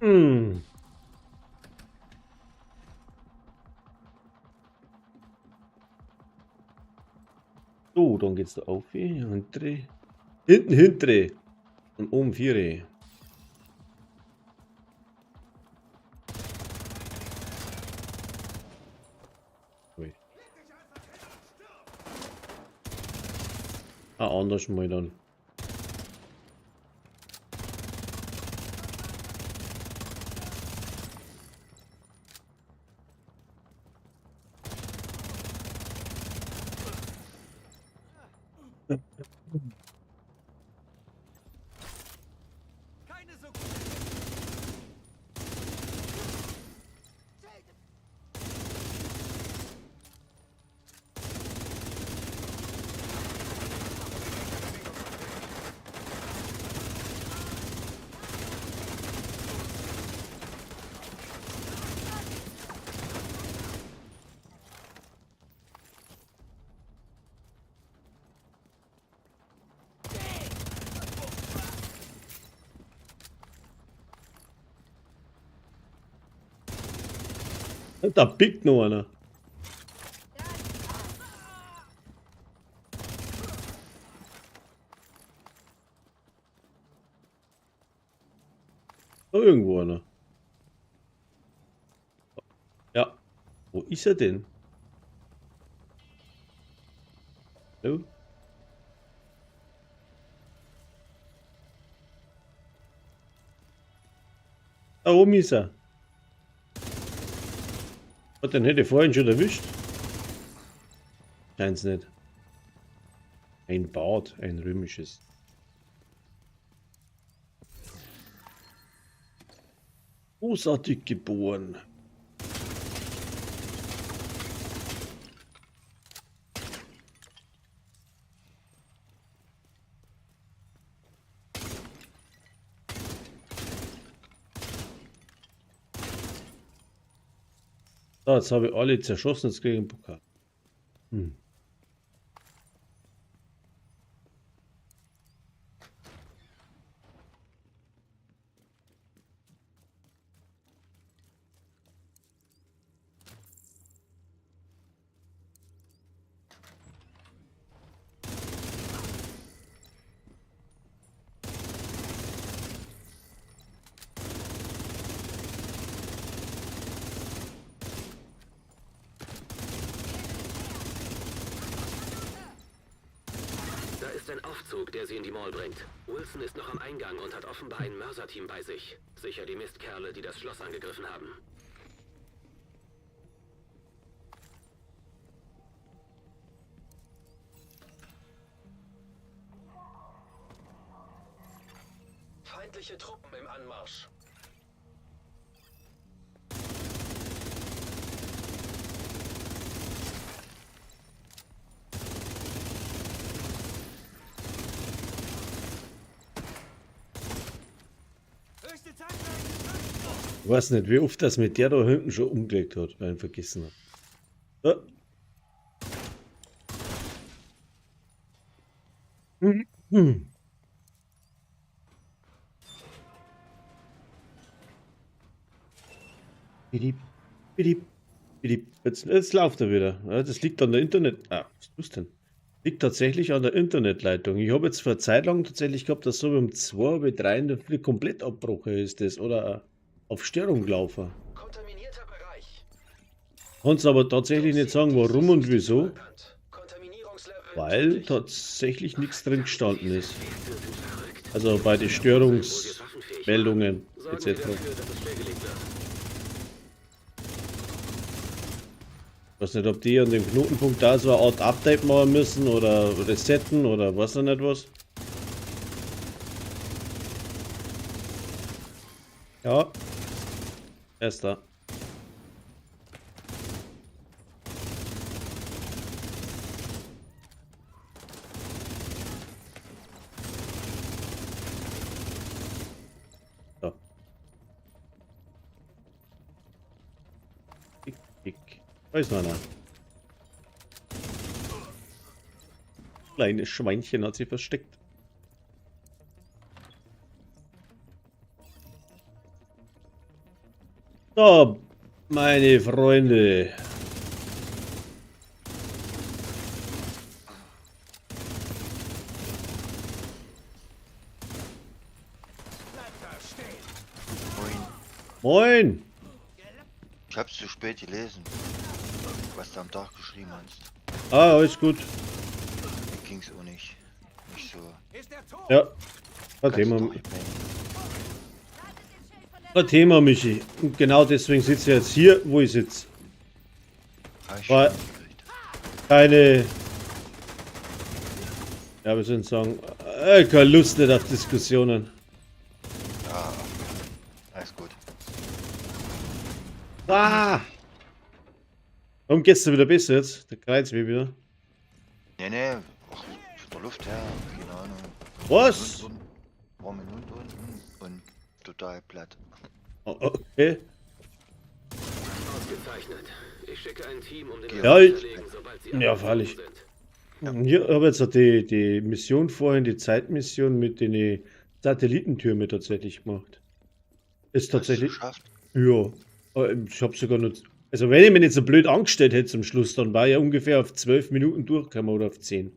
Hm. So, dann geht's da auf. Hintere. Hinten, hintere. Und oben vier. Ui. Ah, anders mal dann. Da pickt noch einer. Da irgendwo einer. Ja. Wo ist er denn? Hallo? Da oben ist er. Oh, den hätte ich vorhin schon erwischt. Scheint's nicht. Ein Bad, ein römisches. Großartig geboren. So, jetzt habe ich alle zerschossen, jetzt kriege ich einen Pokal. Hm.
Da ist ein Aufzug, der sie in die Mall bringt. Wilson ist noch am Eingang und hat offenbar ein Mörserteam bei sich. Sicher die Mistkerle, die das Schloss angegriffen haben.
Feindliche Truppen im Anmarsch.
Höchste Zeit für einen Durchbruch.
Ich weiß nicht, wie oft das mit der da hinten schon umgelegt hat, weil ich ihn vergessen habe. So. Hm. Bidip, bidip, bidip. Jetzt läuft er wieder. Ja, das liegt an der Internet. Ah, was tust denn? Liegt tatsächlich an der Internetleitung. Ich habe jetzt vor Zeit lang tatsächlich gehabt, dass so um 2, bis 3 in der Früh komplett abbrochen ist das oder auf Störung gelaufen.
Kontaminierter Bereich.
Kannst aber tatsächlich nicht sagen, warum und wieso,
Kontaminierungslevel
weil
tödlich.
tatsächlich nichts drin gestanden ist.
Die sind verrückt.
Also bei den Störungsmeldungen
Sorgen wir
etc.
dafür, dass es stillgelegt wird.
Ich weiß nicht, ob die an dem Knotenpunkt da so eine Art Update machen müssen oder resetten oder was auch nicht was. Ja. Er ist da. So. Tick, tick. Da ist noch einer. Kleines Schweinchen hat sich versteckt. So, meine Freunde.
Bleib da stehen.
Moin.
Moin.
Ich hab's zu spät gelesen, was du am Tag geschrieben hast.
Ah, alles gut.
Mir ging's auch nicht. Nicht so.
Ist er tot?
Ja. Kein
Ganz
Thema.
durchpennen.
Kein Thema, Michi. Und genau deswegen sitze ich jetzt hier, wo ich sitze.
Hab ich
War-
schon mitgekriegt.
Keine. Ja, wir sollen sagen, keine Lust nicht auf Diskussionen.
Ja, alles gut.
Ah! Warum geht's dir wieder besser jetzt? Der Kreuz mir wieder.
Nee, nee. Ach, von der Luft her, keine Ahnung.
Was?
War mit Hund unten und total platt.
Oh, okay.
Ausgezeichnet. Ich schicke ein Team, um den
Ja,
Raum zu
ich-
zerlegen, sobald sie
Ja,
abgezogen
freilich.
sind.
Ich habe jetzt die Mission vorhin, die Zeitmission mit den Satellitentürmen tatsächlich gemacht. Ist
Hast du
tatsächlich.
geschafft?
Ja. Ich habe sogar nur Also wenn ich mich nicht so blöd angestellt hätte zum Schluss, dann war ich ja ungefähr auf 12 Minuten durchgekommen oder auf 10.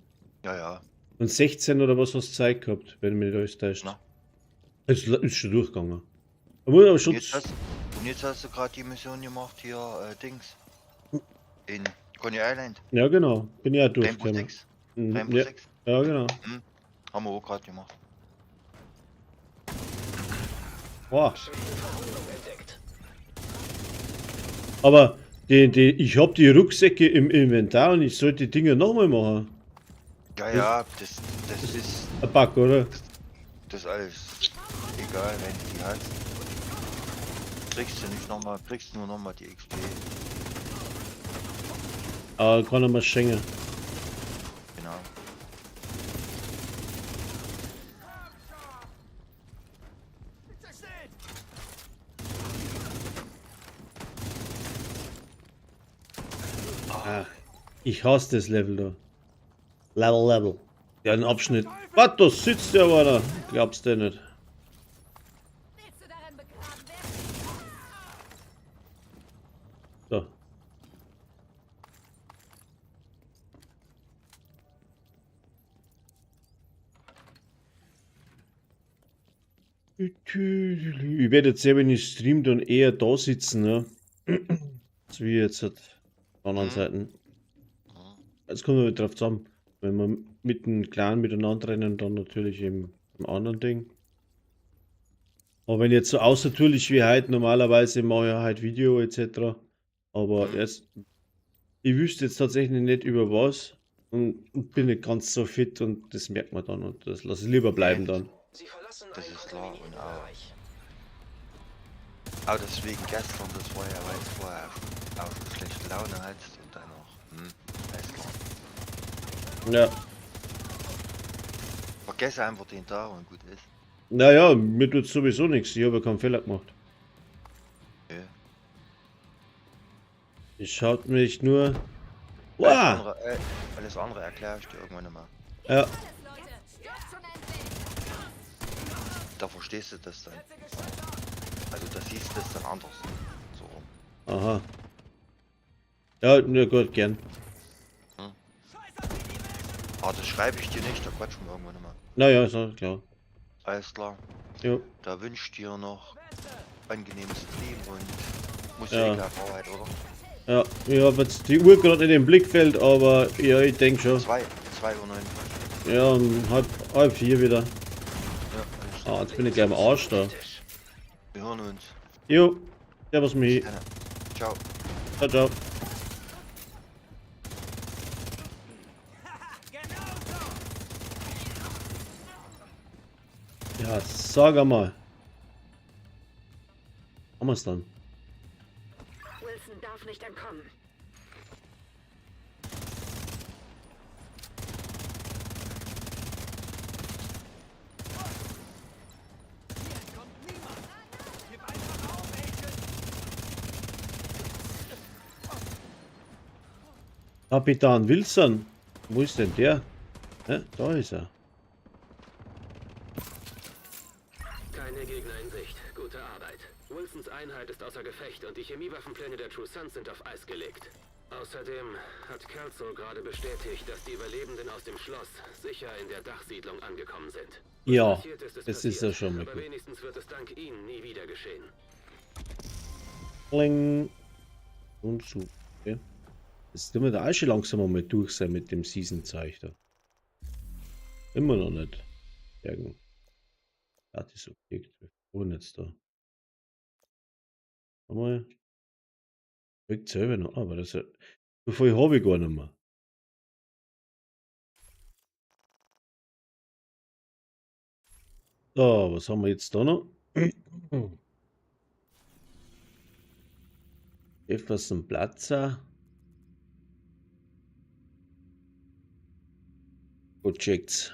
Ja, ja.
Und 16 oder was hast du Zeit gehabt, wenn mich nicht alles täuscht.
Na.
Es ist schon durchgegangen. Da muss aber schon.
Und jetzt hast du gerade die Mission gemacht hier, Dings. In Coney Island.
Ja, genau. Bin ja
Rainbow
durchgekommen.
Six.
Mhm,
Rainbow
ja.
Six.
Ja, genau.
Hm. Haben wir auch gerade gemacht.
Boah. Aber ich hab die Rucksäcke im Inventar und ich sollte die Dinger nochmal machen.
Ja, ja, das ist
Ein Bug, oder?
Das ist alles egal, wenn du die hast. Kriegst du nicht nochmal, kriegst nur nochmal die XP.
Aber kann er mal schenken.
Genau.
Ach, ich hasse das Level da. Level. Ja, ein Abschnitt. Was, da sitzt der aber da. Glaubst du nicht.
Willst du darin begraben werden?
So. Ich werde jetzt selber, wenn ich stream, dann eher da sitzen, ne? So wie jetzt auf der anderen Seiten. Jetzt kommen wir wieder drauf zusammen. Wenn wir mit dem Clan miteinander rennen, dann natürlich im anderen Ding. Aber wenn jetzt so außertürlich wie heute, normalerweise mache ich ja halt Video etc. Aber erst, ich wüsste jetzt tatsächlich nicht über was und bin nicht ganz so fit und das merkt man dann und das lasse ich lieber bleiben dann.
Das ist klar und auch deswegen gestern, das war ja, weil es vorher auch schon schlechte Laune hattest und dann noch, alles klar.
Ja.
Vergesse einfach den Tag und gut ist.
Naja, mir tut sowieso nichts. Ich habe ja keinen Fehler gemacht.
Okay.
Ich schaut mich nur. Wow!
Alles andere erkläre ich dir irgendwann einmal.
Ja.
Da verstehst du das dann. Also da siehst du das dann anders. So rum.
Aha. Ja, na gut, gern.
Hm. Aber das schreibe ich dir nicht, da quatschen wir irgendwann einmal.
Naja, ist auch klar.
Alles klar.
Jo.
Da wünsche ich dir noch angenehmes Stream und musst
Ja.
ja gleich Arbeit, oder?
Ja, ich habe jetzt die Uhr gerade nicht im Blickfeld, aber ja, ich denke schon.
2:09 Uhr.
Ja, um 3:30 wieder.
Ja, alles klar.
Ah, jetzt bin ich gleich am Arsch da.
Wir hören uns.
Jo, servus mich.
Ciao.
Ciao, ciao. Ja, sag einmal. Haben wir's dann?
Wilson darf nicht entkommen.
Kapitan Wilson. Wo ist denn der? Ja, da ist er.
Keine Gegner in Sicht. Gute Arbeit. Wilsons Einheit ist außer Gefecht und die Chemiewaffenpläne der True Sons sind auf Eis gelegt. Außerdem hat Kelso gerade bestätigt, dass die Überlebenden aus dem Schloss sicher in der Dachsiedlung angekommen sind. Was
Ja,
passiert ist, ist
das ist ja
passiert.
schon mal
Aber
gut.
wenigstens wird es dank ihnen nie wieder geschehen.
Kling. Und so. Okay. Jetzt tun wir da auch schon langsam mal durch sein mit dem Season-Zeug da. Immer noch nicht. Irgend. Ja, das ist okay. Wo jetzt da? Mal. Kriegt selber noch, aber das ist. So viel habe ich gar nicht mehr. So, was haben wir jetzt da noch? Jefferson Plaza. Projects.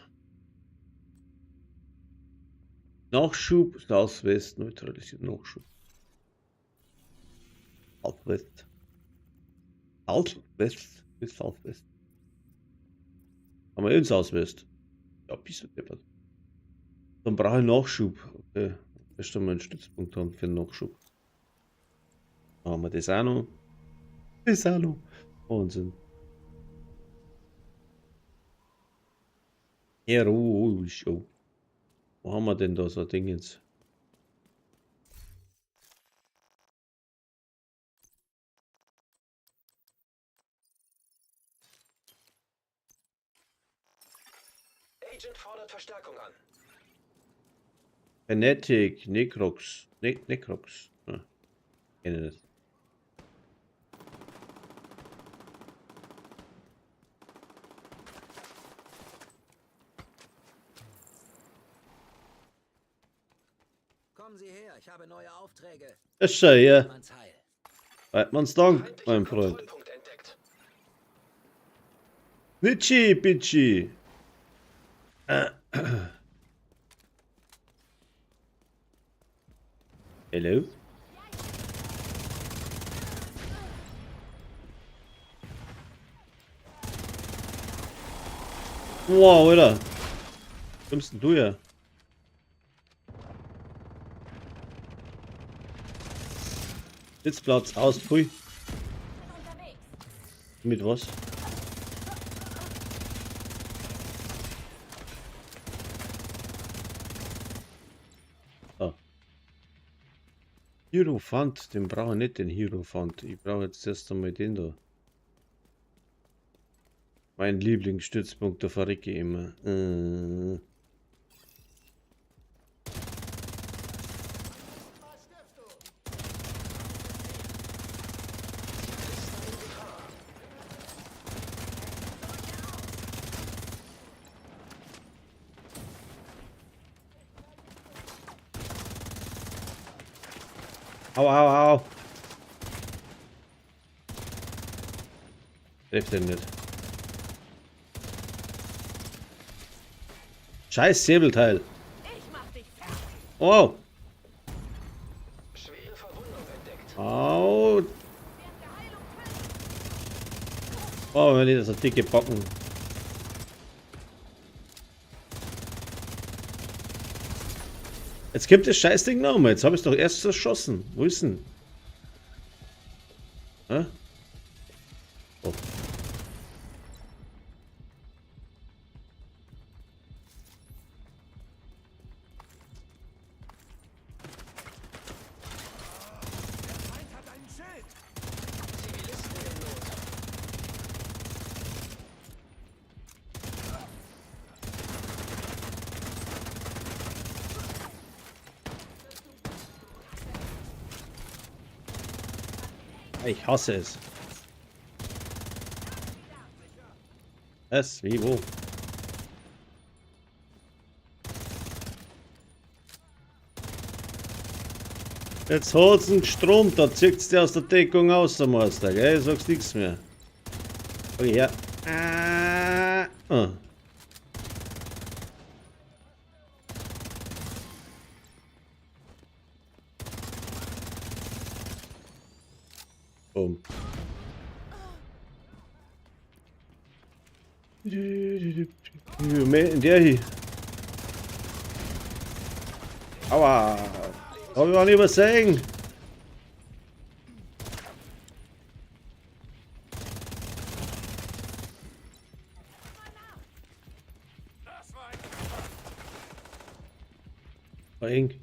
Nachschub, Southwest, neutralisiert Nachschub. Southwest. Southwest ist Southwest. Haben wir in Southwest? Ja, bist du deppert. Dann brauche ich Nachschub. Okay. Erst einmal einen Stützpunkt haben für den Nachschub. Dann haben wir das auch noch. Ist hallo. Wahnsinn. Heroisch. Oh. Wo haben wir denn da so ein Ding jetzt?
Agent fordert Verstärkung an.
Fnatic, Necrox. Necrox. Ah, kenne das.
Kommen Sie her, ich habe neue Aufträge.
Das ist ja hier.
Manns Heil.
Weidmanns Dank, mein Freund.
Kontrollpunkt entdeckt.
Nitschi, Bitschi. Hello? Wow, Alter. Kommst denn du her? Sitzplatz aus, pfui. Mit was? Ah. Hierophant, den brauche ich nicht, den Hierophant. Ich brauche jetzt erst einmal den da. Mein Lieblingsstützpunkt, da verrecke ich immer. Au, au, au. Trifft den nicht. Scheiß Säbelteil.
Ich mach dich fertig.
Oh.
Schwere Verwundung entdeckt.
Au. Oh, wenn die das so dicke Backen. Jetzt kommt das Scheißding nochmal. Jetzt habe ich doch erst zerschossen. Wo ist denn? Hä? Oh.
Der Feind hat einen Schild.
Zivilisten in Not.
Ich hasse es. Es, wie, wo? Jetzt hat's einen Strom, da zieht's dir aus der Deckung aus, der Meister, gell? Sagst nichts mehr. Okay, ja. Ah. Ah. Boom. In der hier. Aua. Hab ich auch nicht übersehen. War eng.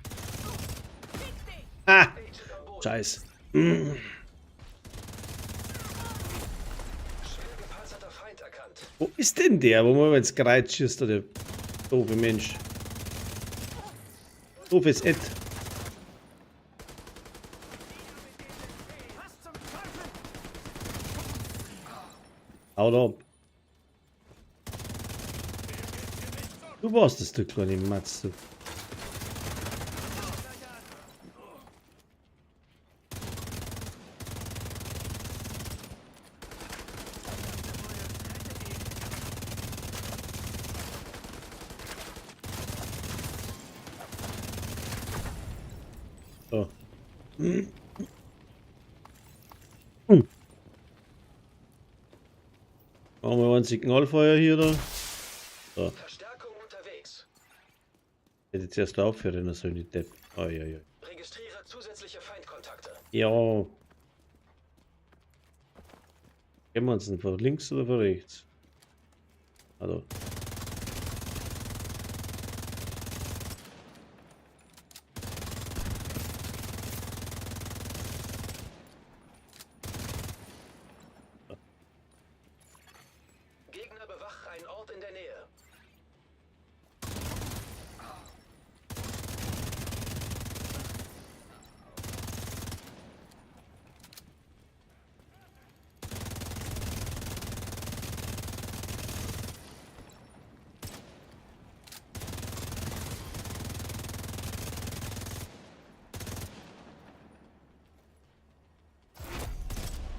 Ah! Scheiß.
Schwer gepanzerter Feind erkannt.
Wo ist denn der, wo man ins Kreuz schießt, der doofe Mensch? Doofes Ed.
Was zum Teufel?
Haut ab. Du warst es, du kleine Matz, du. So. Hm. Machen wir ein Signalfeuer hier da. So.
Verstärkung unterwegs.
Ich hätte zuerst aufhören sollen, die Depp. Oi, oi, oi.
Registriere zusätzliche Feindkontakte.
Ja. Kennen wir uns denn von links oder von rechts? Also.
Gegner bewachen einen Ort in der Nähe.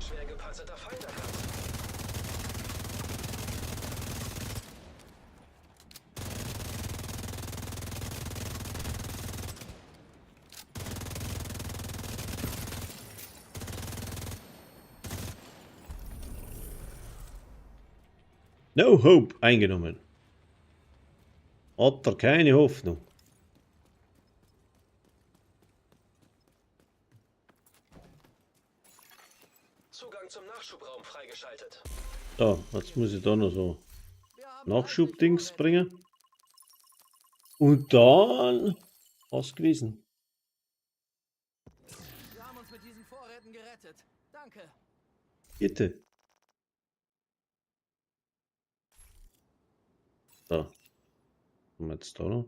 Schwer gepanzerter Feind erkannt.
No Hope eingenommen. Hat er keine Hoffnung.
Zugang zum Nachschubraum freigeschaltet.
So, jetzt muss ich da noch so
Wir haben
Nachschubdings
reichlich
bringen. Und dann was gewesen.
Vorräte. Wir haben uns mit diesen Vorräten gerettet. Danke.
Bitte. So. Haben wir jetzt da noch?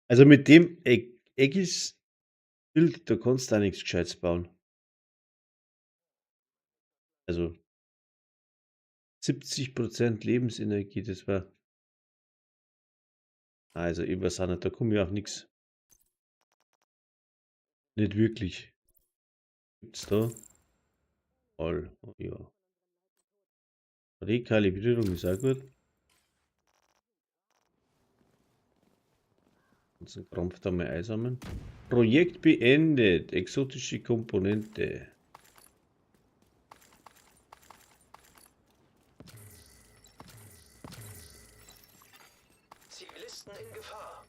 Also mit dem Aegis Bild, da kannst du auch nichts Gescheites bauen. Also 70% Lebensenergie, das war. Also ich weiß auch nicht, da komme ich auf nichts. Nicht wirklich. Gibt's da? All. Oh, ja. Rekalibrierung ist auch gut. Unseren Krampf da mal einsammeln. Projekt beendet. Exotische Komponente.
Zivilisten in Gefahr.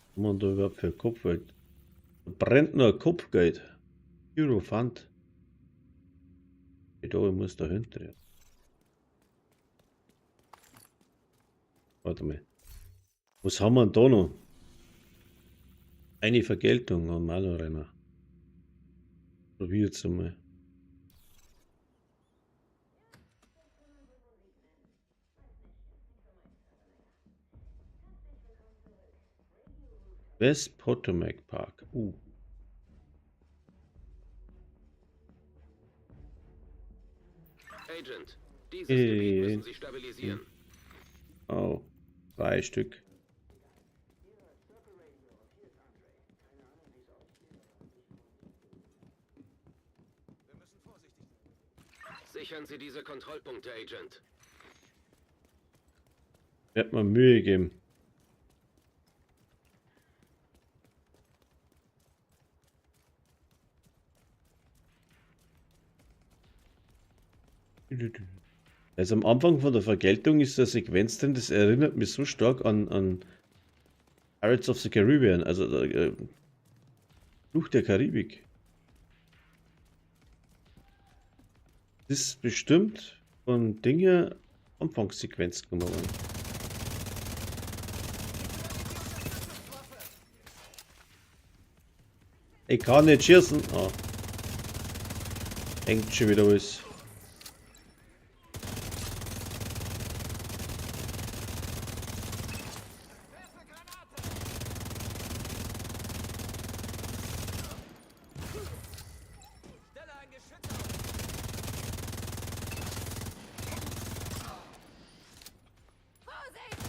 Was man da überhaupt für Kopfgeld? Da brennt noch ein Kopfgeld. Hierophant. Da, ich muss dahinter. Ja. Warte mal. Was haben wir denn da noch? Eine Vergeltung haben wir auch noch rein. Probier's einmal. West Potomac Park.
Agent, dieses
Hey.
Gebiet müssen Sie stabilisieren.
Oh, 3 Stück.
Sichern Sie diese Kontrollpunkte, Agent.
Wird mir Mühe geben. Also am Anfang von der Vergeltung ist da Sequenz drin, das erinnert mich so stark an Pirates of the Caribbean, also Fluch der Karibik. Das ist bestimmt von Dinge Anfangssequenz genommen worden. Ich kann nicht schießen. Ah. Hängt schon wieder alles.
Stelle ein Geschütz auf.
Vorsicht!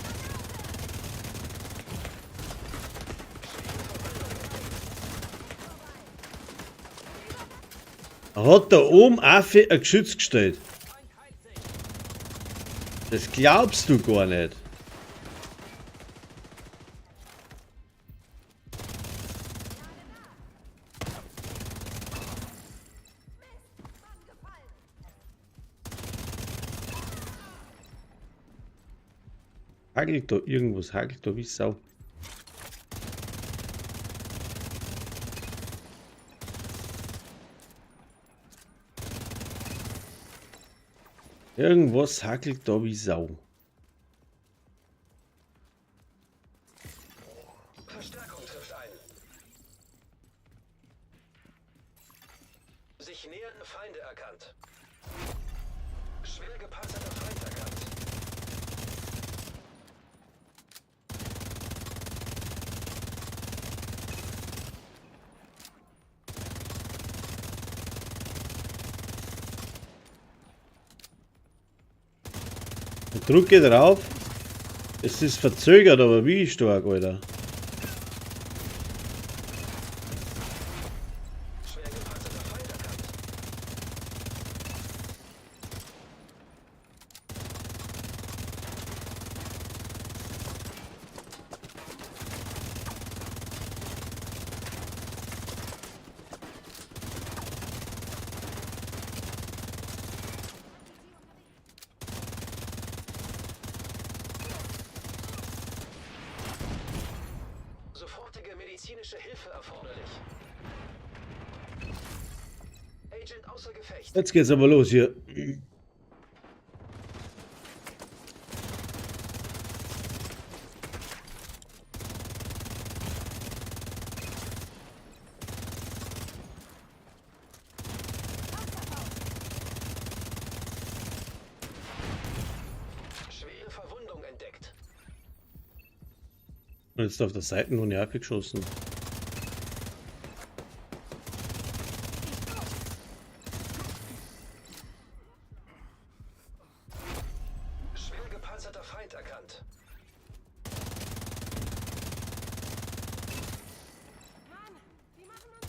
Granate!
Hat da oben Affe ein Geschütz gestellt? Das glaubst du gar nicht.
Mist, Mann gefallen!
Hagelt da irgendwas, hagelt da wie Sau. Irgendwas hakelt da wie Sau.
Verstärkung trifft ein. Sich nähernde Feinde erkannt. Schwer gepanzerter Feind erkannt.
Ich drücke drauf. Es ist verzögert, aber wie stark, Alter.
Schwer gepanzerter Feind erkannt. Sofortige medizinische Hilfe erforderlich. Agent außer Gefecht.
Jetzt geht's aber los hier.
Schwere Verwundung entdeckt.
Und jetzt auf der Seite noch nicht abgeschossen.
Schwer gepanzerter Feind erkannt.
Mann, die machen uns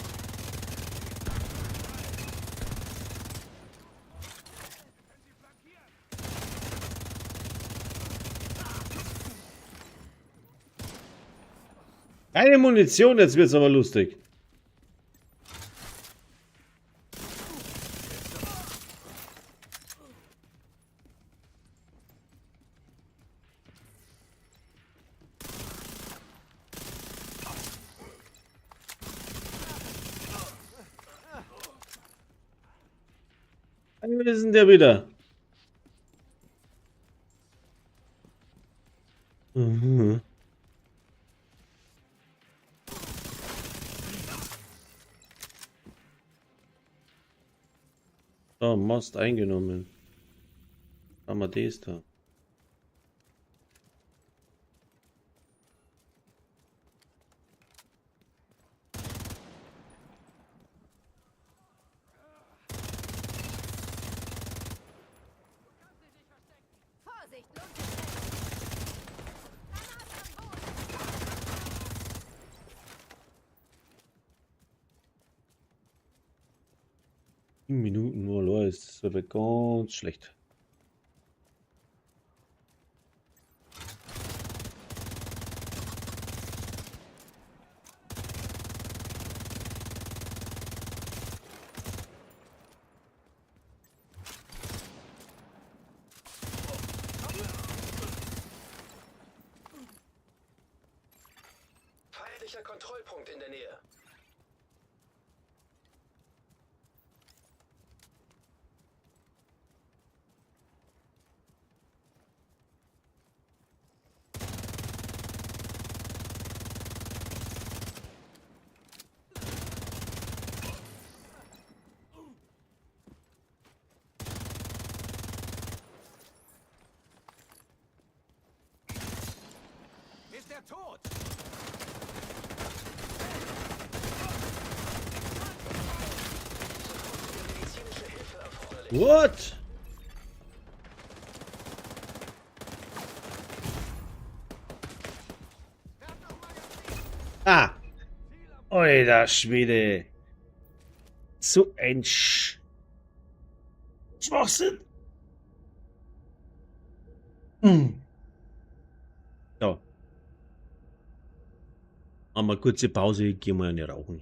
Keine Munition, jetzt wird's aber lustig. Wo ist denn der wieder? Mhm. So, Most eingenommen. Haben wir das da.
Vorsicht, lohnt sich nicht. Granate am Boden.
Minuten nur, Leute, das ist aber ganz schlecht.
Feindlicher Kontrollpunkt in der Nähe.
Ist er tot?
Medizinische Hilfe erforderlich.
What? Ah! Alter Schwede! So ein Schwachsinn! Hm. So. Machen wir kurze Pause, gehen wir eine rauchen.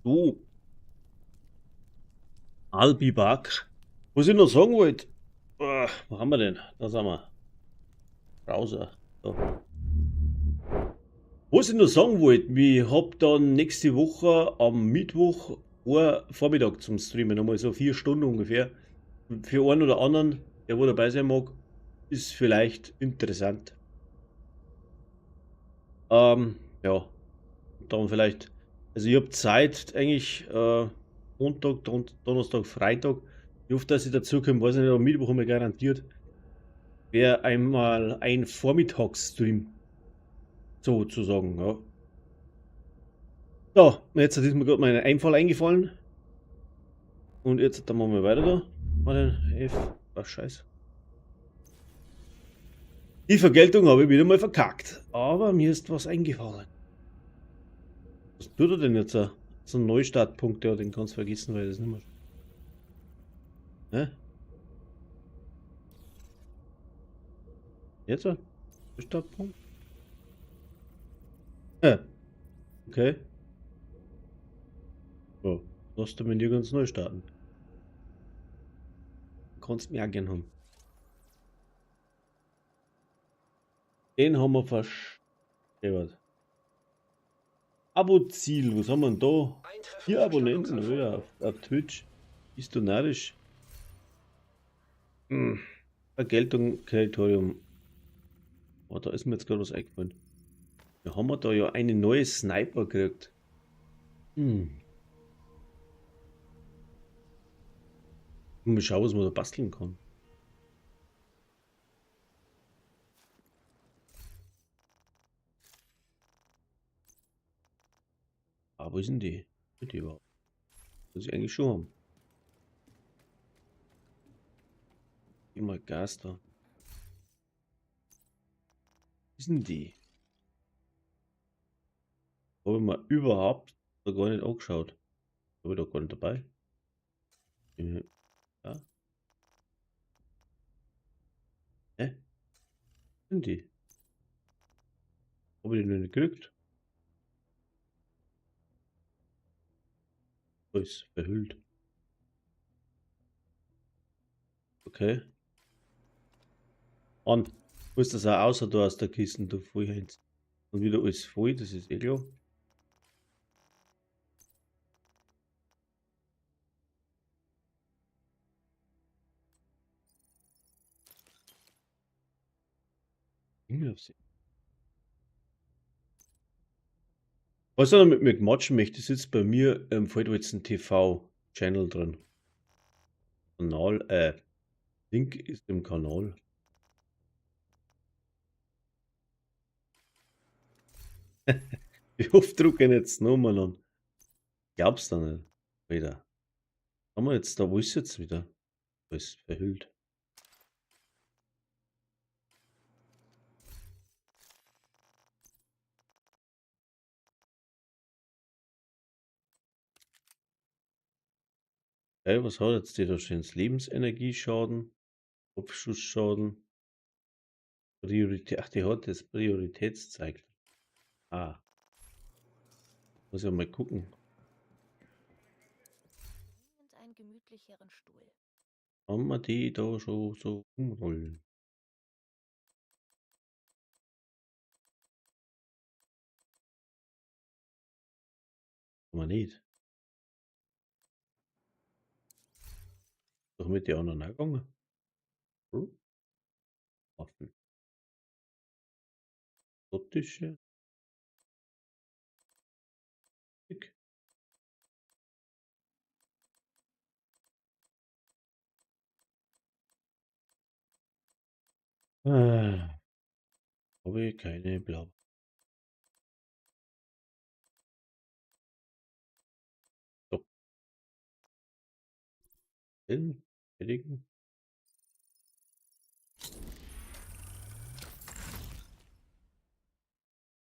So. I'll be back. Was ich noch sagen wollte, wo haben wir denn? Da sind wir. Browser. So. Was ich noch sagen wollte, ich hab dann nächste Woche am Mittwoch Vormittag zum Streamen, nochmal so 4 Stunden ungefähr. Für einen oder anderen, der wo dabei sein mag, ist vielleicht interessant. Ja, dann vielleicht, also ich hab Zeit eigentlich, Montag, Donnerstag, Freitag. Ich hoffe, dass ich dazu komme, weiß nicht, am Mittwoch haben wir garantiert. Wäre einmal ein Vormittagsstream. Sozusagen, ja. So, jetzt ist mir gerade mein Einfall eingefallen. Und jetzt dann machen wir weiter da. Warte, F, ach, Scheiße. Die Vergeltung habe ich wieder mal verkackt. Aber mir ist was eingefallen. Was tut er denn jetzt? So ein Neustartpunkt, ja, den kannst du vergessen, weil das nicht mehr. Hä? Jetzt? Neustartpunkt? Ja. Okay. So, lass du mir ganz neu starten. Du kannst mich auch gern haben. Den haben wir verschäbert. Abo-Ziel, was haben wir denn da? 4 Abonnenten, oder? Auf Twitch. Bist du narrisch? Vergeltung, Territorium. Oh, da ist mir jetzt gerade was eingefallen. Wir haben da ja eine neue Sniper gekriegt. Mal schauen, was man da basteln kann. Ah, wo sind die? Wo sind die überhaupt? Muss ich eigentlich schon haben. Immer Gas da. Wo sind die? Habe ich mir überhaupt da gar nicht angeschaut. Hab ich da gar nicht dabei. Ja. Hä? Wo sind die? Hab ich die noch nicht gekriegt? Ist verhüllt. Okay. Und muss das auch außer da aus der Kiste, du Vollheinz. Und wieder alles voll, das ist eh klar. Was du noch mit mir quatschen möchtest, ist jetzt bei mir im Feldwalzen TV Channel drin. Kanal, Link ist im Kanal. Wie oft drücke ich jetzt nochmal an? Glaubst du nicht? Wieder. Haben wir jetzt da, wo ist jetzt wieder? Alles verhüllt. Okay, was hat jetzt die da stehen? Lebensenergieschaden, Kopfschussschaden, Priorität. Ach, die hat das Prioritätszeichen. Ah. Muss ja mal gucken.
Und einen gemütlicheren Stuhl.
Haben wir die da schon so umrollen? Kann man nicht. Doch mit den anderen auch gegangen. Waffen. Schottische. Ah, habe ich keine blaue. So. Den fertigen.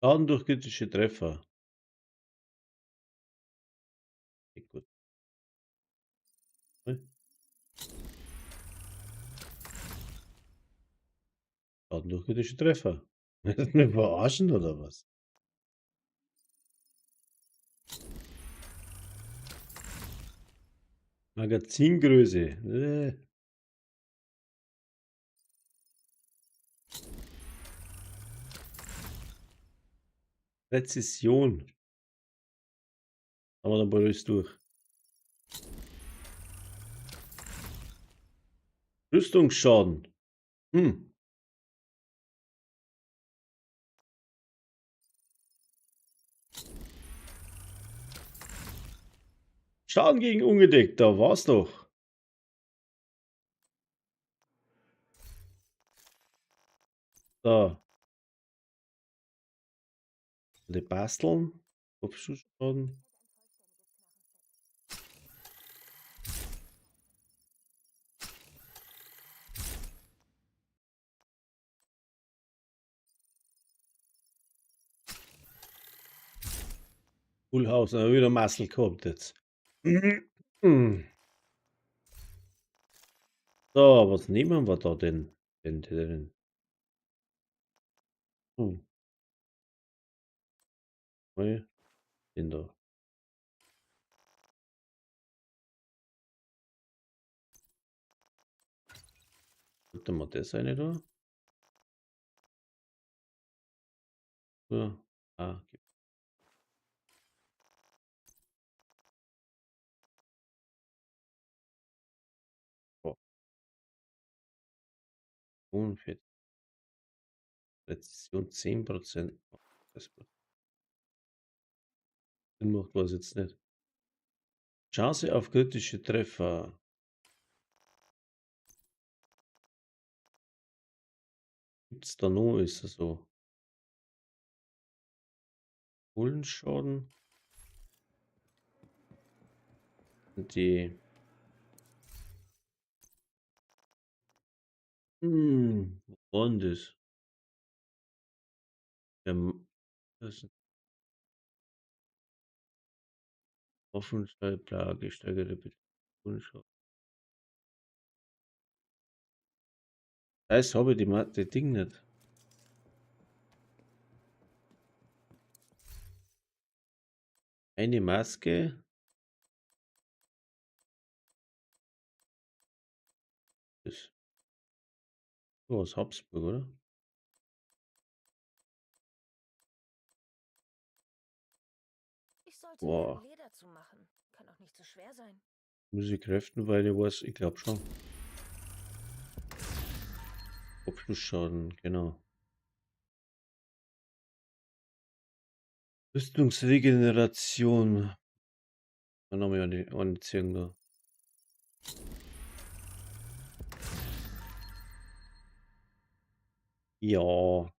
Schaden durch kritische Treffer. Okay, gut. Schaden durch kritische Treffer. Willst du mich verarschen oder was? Magazingröße. Präzision. Haben wir dann bald alles durch. Rüstungsschaden. Schaden gegen ungedeckt, da war's doch. Da. Die basteln. Kopfschussschaden. Full House, haben wir wieder Muscle gehabt jetzt. So, was nehmen wir da denn? Denn? Den da. Warte mal, das eine da. So. Ah, okay. 45. Präzision 10%. Das macht was jetzt nicht. Chance auf kritische Treffer. Gibt's da noch? Ist das so? Bullenschaden. Und die. Wo war denn das? Das ist Waffenschallplage, steigerte Bullenschaden. Das habe ich die Ding nicht. Eine Maske. Das aus Habsburg, oder?
Ich sollte
Boah.
lernen, Leder zu machen. Kann auch nicht so schwer sein.
Muss ich kräften, weil ich weiß, ich glaub schon. Kopfschussschaden, genau. Rüstungsregeneration. Dann haben wir ja die Anziehung da. Ja.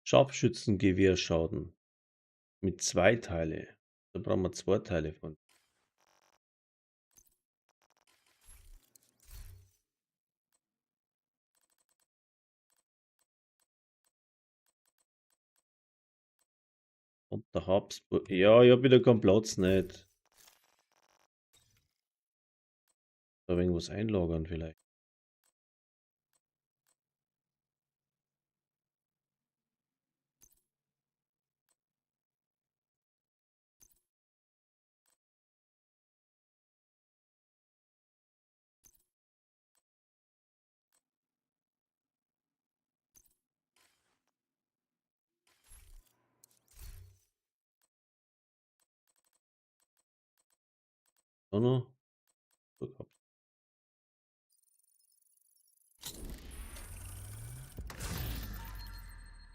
Scharfschützengewehrschaden mit 2 Teile. Da brauchen wir 2 Teile von. Und der Habsburg. Ja, ich hab wieder keinen Platz nicht. Da irgendwas einlagern vielleicht. Noch.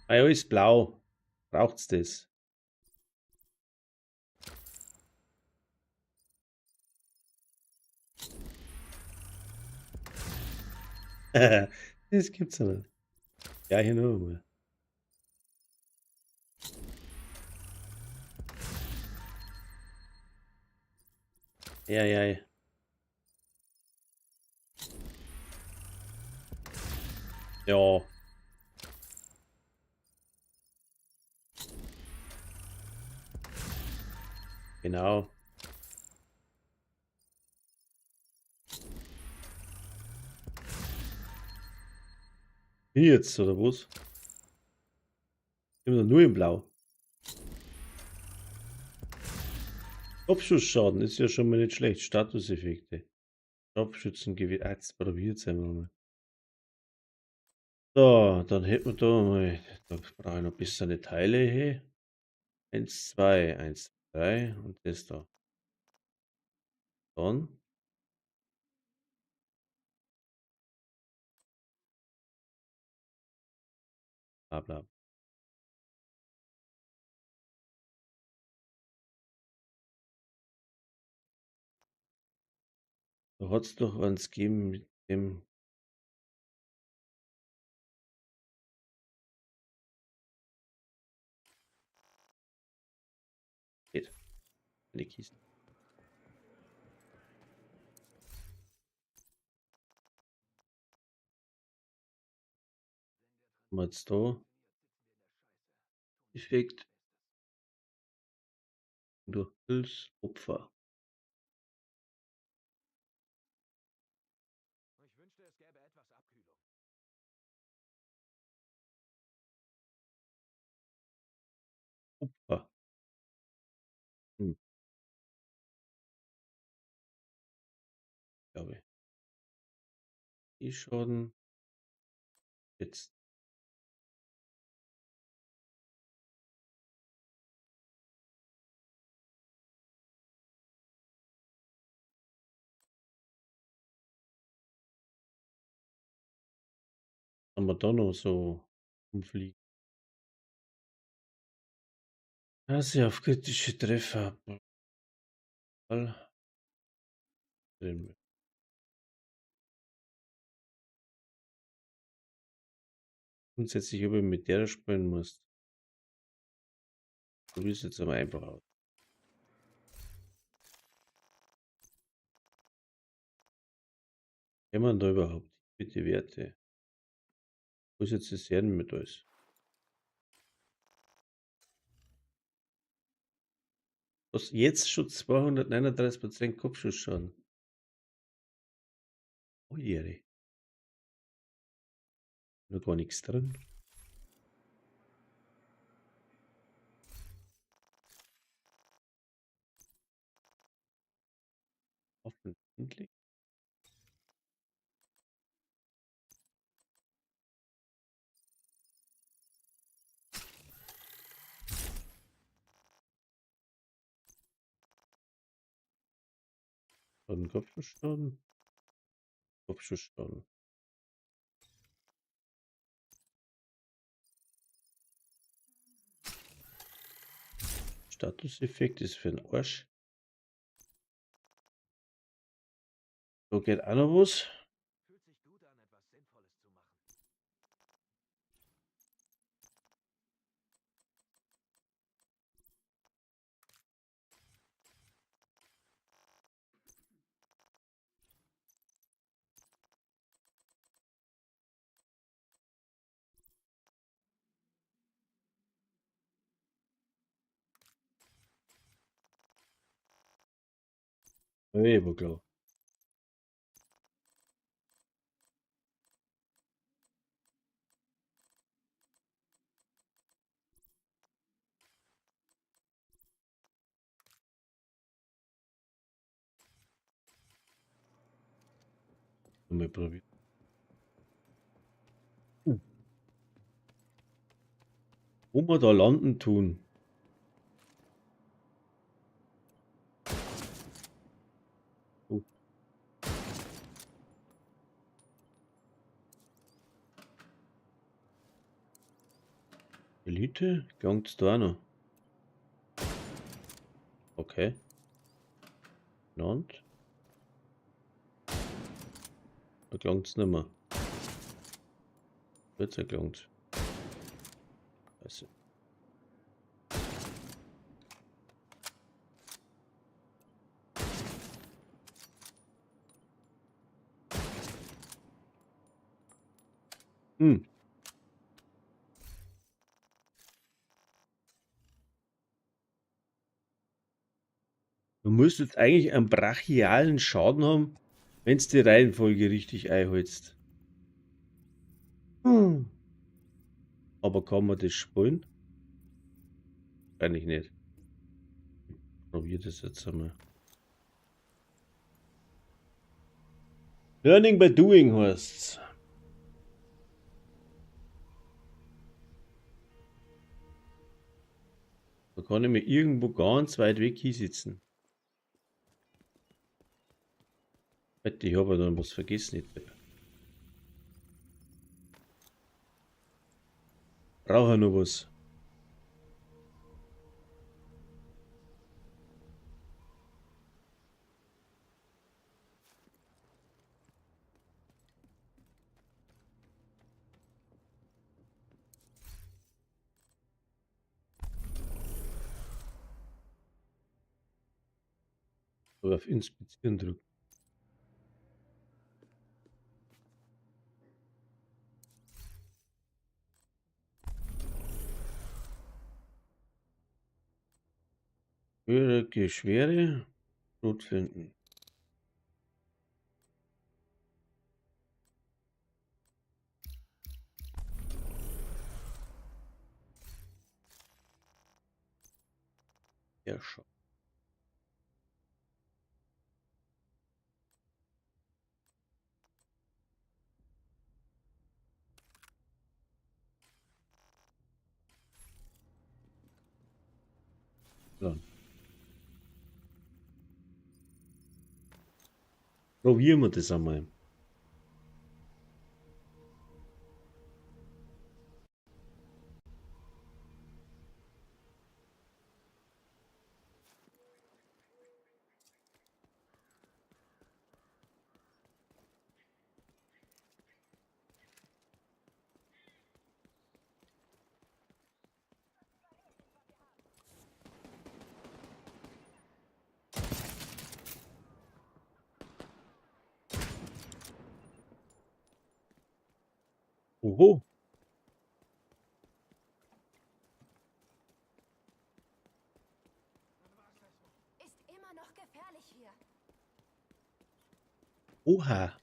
Ah ja, ist blau. Braucht's das? Das gibt's ja nicht. Ja, hier noch einmal. Ja, ja, ja. Ja. Genau. Wie jetzt, oder was? Immer nur in Blau. Kopfschussschaden ist ja schon mal nicht schlecht. Statuseffekte. Scharfschützengewehr. Ah, jetzt probiert's einfach mal. So, dann hätten wir da mal. Da brauche ich noch ein bisschen eine Teile hier. 1, 2, 1, 3 und das da. Dann. Bla bla. Da hat's doch eins gegeben mit dem. Geht. Eine Kiste. Haben wir jetzt da? Effekt. Durch Pilz, Opfer.
Ich wünschte, es gäbe etwas Abkühlung.
Opfer. Hm. Glaube ich. Die Schaden. Jetzt. Haben wir da noch so umfliegen? Also auf kritische Treffer. Drin. Grundsätzlich, ob ich mit der spielen muss. Du bist jetzt aber einfach aus. Kann man da überhaupt bitte Werte? Wo ist jetzt das Herren mit alles? Was jetzt schon 239% Kopfschussschaden. Oh je. Noch gar nichts drin. Hoffentlich. Schaden, Kopfschussschaden. Kopfschussschaden. Statuseffekt ist für den Arsch. Da geht auch noch was.
Fühlt sich gut an, etwas Sinnvolles zu machen.
Hey, war klar. Mal probieren. Wo wir da landen tun. Oh. Elite? Gangt's da auch noch? Okay. Und? Da klangt's nicht mehr. Jetzt klangt's. Also. Hm. Du musst jetzt eigentlich einen brachialen Schaden haben, wenn du die Reihenfolge richtig einholst. Aber kann man das spielen? Wahrscheinlich nicht. Ich probiere das jetzt einmal. Learning by doing heißt's. Da kann ich mir irgendwo ganz weit weg hinsitzen. Ich habe ja da was vergessen. Ich brauche ja noch was. Oder auf Inspizieren drücken. Höhere Schwere, Rot finden. Ja, schon. So. Probieren wir das einmal. Oho.
Ist immer noch gefährlich hier.
Oha.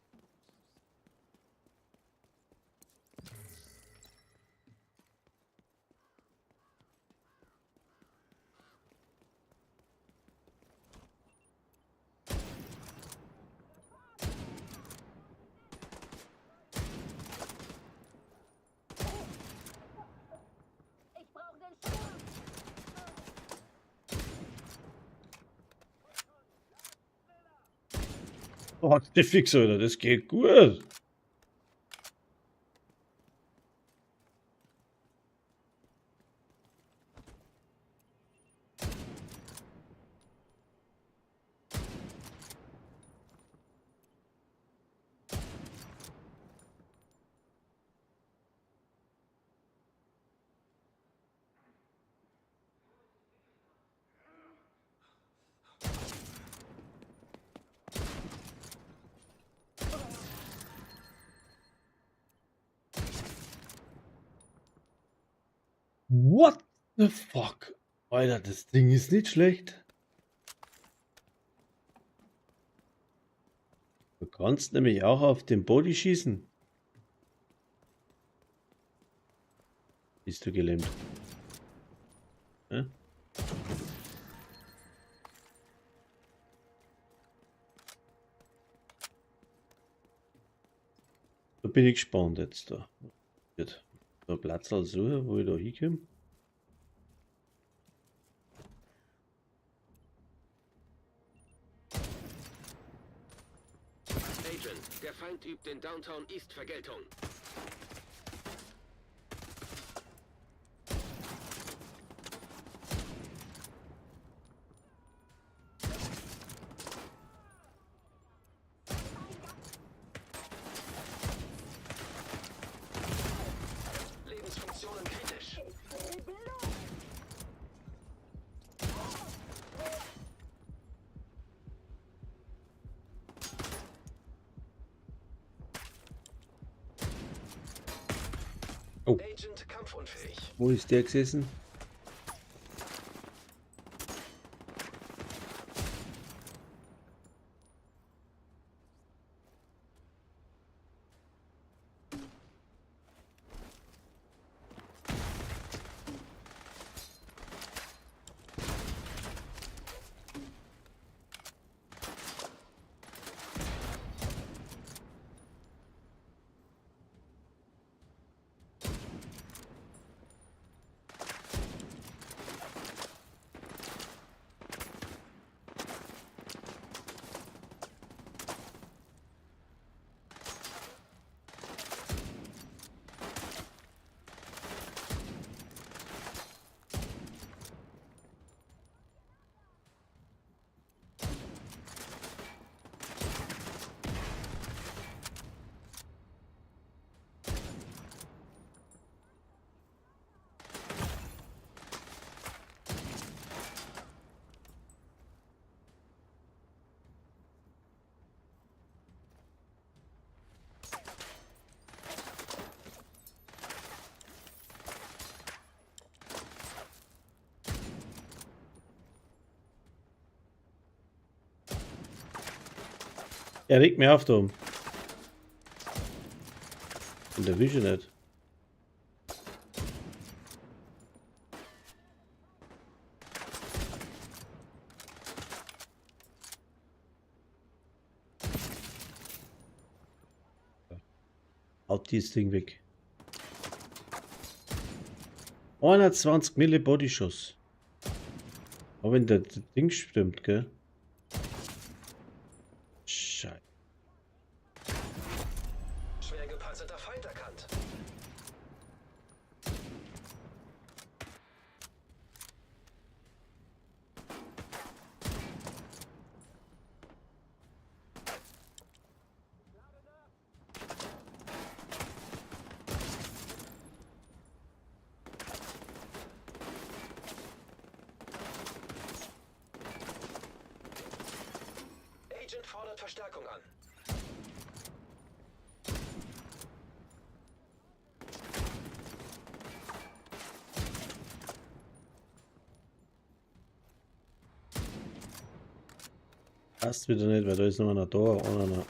Ich brauche den Sturm.
Oh, der Fix, Alter, das geht gut. What the fuck? Alter, das Ding ist nicht schlecht. Du kannst nämlich auch auf den Body schießen. Bist du gelähmt? Ja? Da bin ich gespannt jetzt da. Wird da Platz suchen, wo ich da hinkomme.
Agent, der Feind übt in Downtown East Vergeltung. Lebensfunktionen kritisch.
Oh.
Agent kampfunfähig.
Wo ist der gesessen? Er regt mir auf da oben. Und der will schon nicht. Haut dieses Ding weg. 120 Mille Bodyschuss. Aber wenn der Ding stimmt, gell? Scheiße.
Schwer gepanzerter Feind erkannt. Agent fordert Verstärkung an.
Passt wieder nicht, weil da ist noch einer da, einer.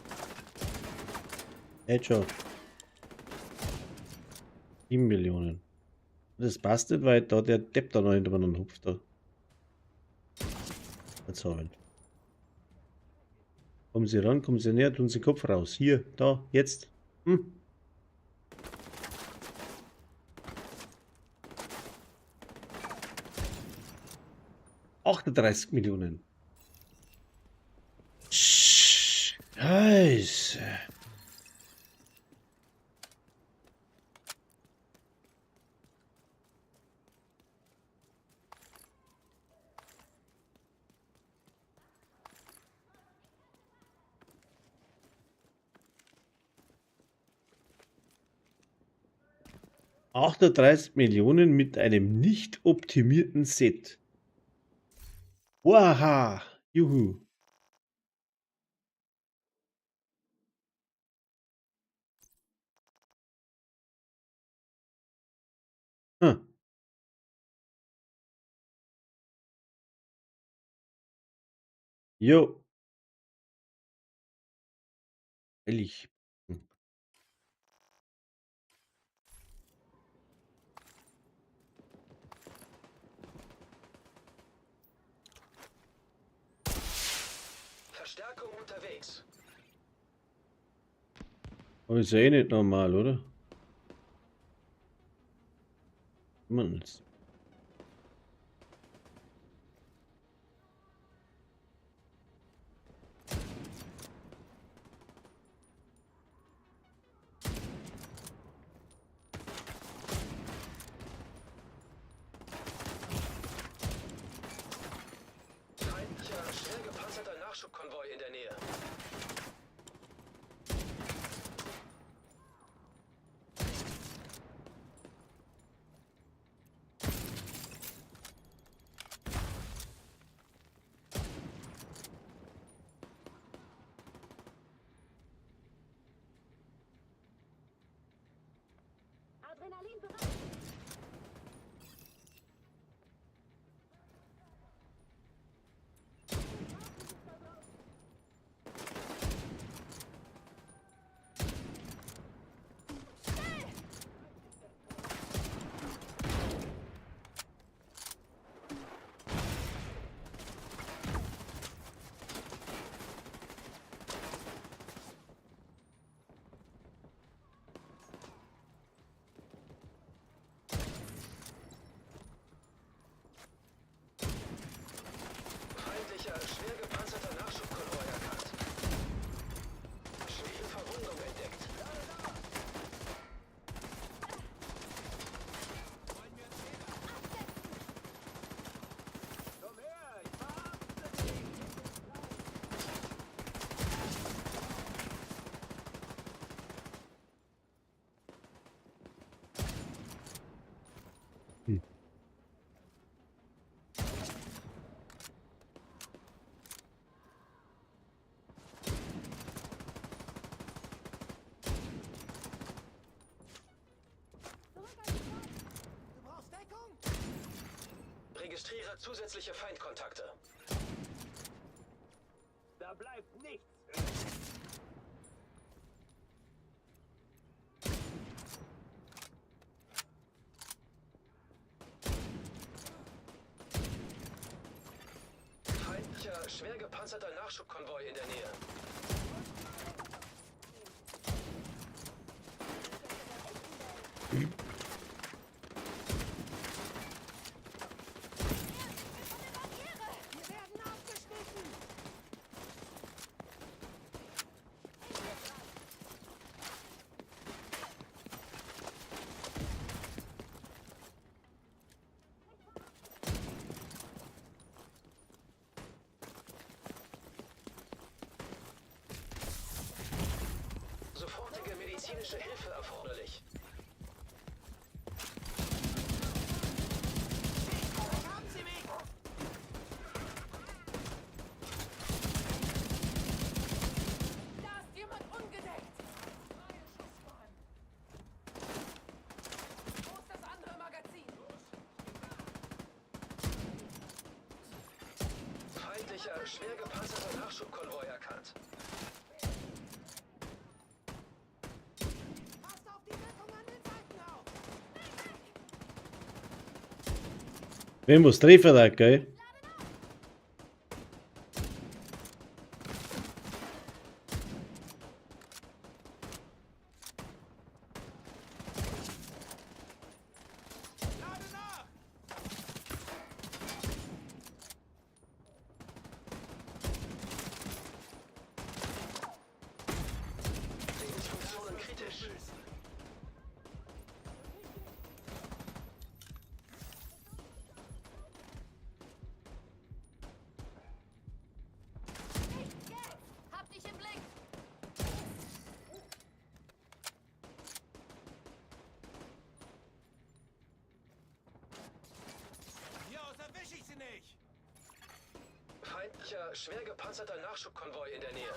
Headshot. 7 Millionen. Das passt nicht, weil da der Depp da noch hinter mir hupft da. Jetzt hab ich ihn. Kommen Sie ran, kommen Sie näher, tun Sie Kopf raus. Hier, da, jetzt. Hm. 38 Millionen. Scheiße. ...38 Millionen mit einem nicht optimierten Set. Waha! Juhu! Hm. Jo. Ehrlich.
Verstärkung unterwegs.
Aber ist ja eh nicht normal, oder? Mann, jetzt.
Feindlicher, schwer gepanzerter Nachschubkonvoi in der Nähe.
Adrenalin bereit.
Feindlicher, schwer gepanzerter Nachschubkonvoi erkannt. Schwere Verwundung entdeckt.
Du brauchst Deckung?
Registriere zusätzliche Feindkontakte.
Da bleibt nichts.
Feindlicher, schwer gepanzerter Nachschubkonvoi in der Nähe.
Wir werden aufgeschnitten!
Sofortige medizinische Hilfe erforderlich.
Haben Sie mich!
Da ist jemand ungedeckt! Freie Schussbahn! Wo ist das andere Magazin?
Feindlicher, schwer gepanzerter Nachschubkonvoi erkannt.
Passt auf die Deckung an den Seiten auf!
Wen muss treffen da, gell?
Lade nach!
Lebensfunktionen kritisch.
Nicht jetzt! Hab dich im Blick!
Hier aus erwische ich sie nicht!
Feindlicher, schwer gepanzerter Nachschubkonvoi in der Nähe.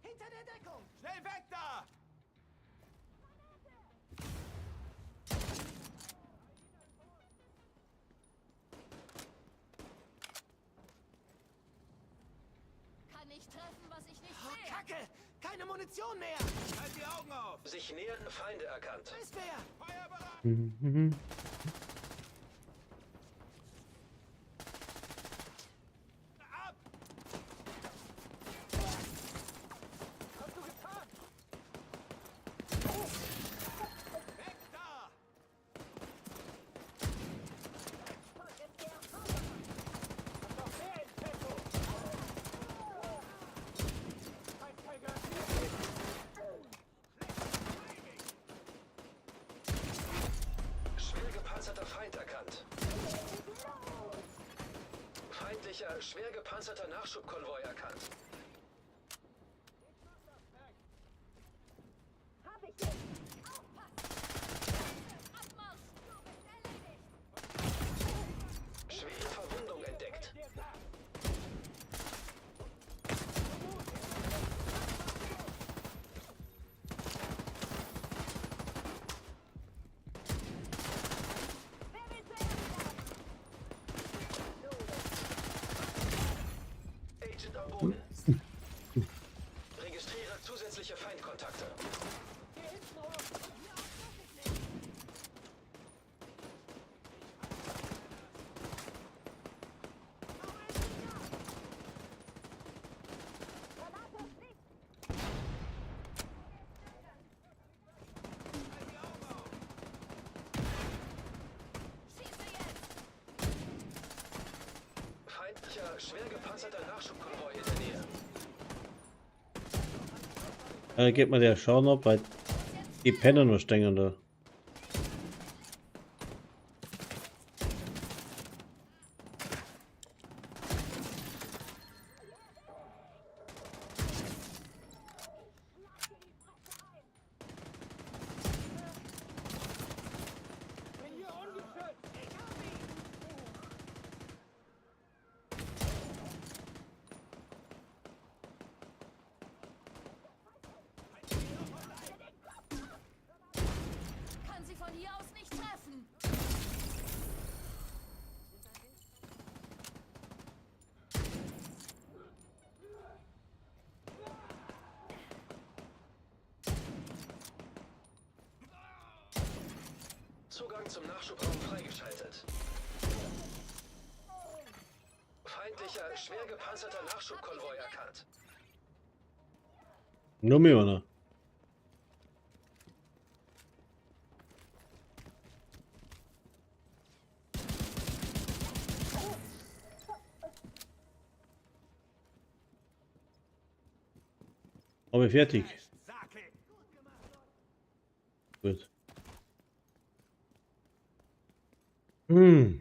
Hinter der Deckung! Schnell weg da!
Kann nicht treffen, was ich nicht
Oh,
sehe!
Kacke! Keine Munition mehr! Halt die Augen auf!
Sich nähernde Feinde erkannt.
Ist wer? Feuer bereit! Ab! Hast du getan? Weg da! Noch mehr in petto! Ein Tiger!
Schwer gepanzerter Feind erkannt. Feindlicher, schwer gepanzerter Nachschubkonvoi erkannt.
Hab ich dich! Aufpassen! Abmarsch! Du bist erledigt!
Schwere Verwundung entdeckt.
Wer will zuerst sterben?
Agent am Boden. Registriere zusätzliche Feindkontakte.
Schieße jetzt!
Feindlicher, schwer gepanzerter Nachschubkonvoi in der Nähe.
Da geht mal der schauen, ob weil die Penner nur stehen da.
Bin hier ungeschützt! Ich hab ihn!
Kann sie von hier aus nicht treffen!
Zugang zum Nachschubraum freigeschaltet. Feindlicher, schwer gepanzerter Nachschubkonvoi erkannt.
Noch mehr einer. Aber fertig. Gut. Hm.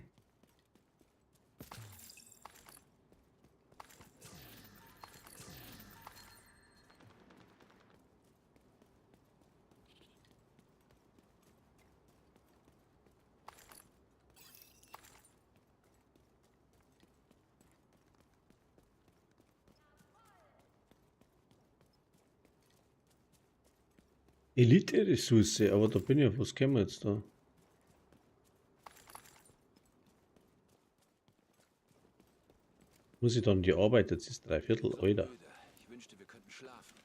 Elite-Ressource, aber da bin ich, was kennen wir jetzt da? Muss ich dann die Arbeit, jetzt ist 3/4, Alter.
Ich wünschte, wir könnten schlafen.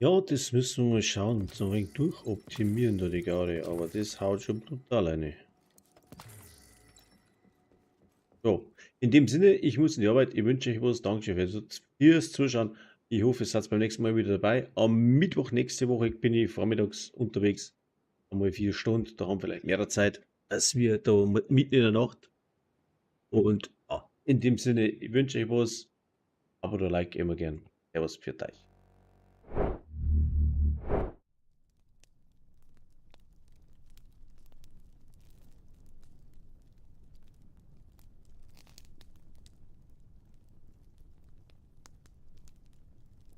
Ja, das müssen wir mal schauen. So ein wenig durchoptimieren da die Garde, aber das haut schon brutal rein. So, in dem Sinne, ich muss in die Arbeit. Ich wünsche euch was. Dankeschön fürs Zuschauen. Ich hoffe, ihr seid beim nächsten Mal wieder dabei. Am Mittwoch nächste Woche bin ich vormittags unterwegs. Einmal 4 Stunden, da haben wir vielleicht mehr Zeit, als wir da mitten in der Nacht. Und ja, in dem Sinne, ich wünsche euch was. Abo oder Like immer gern. Servus, für euch.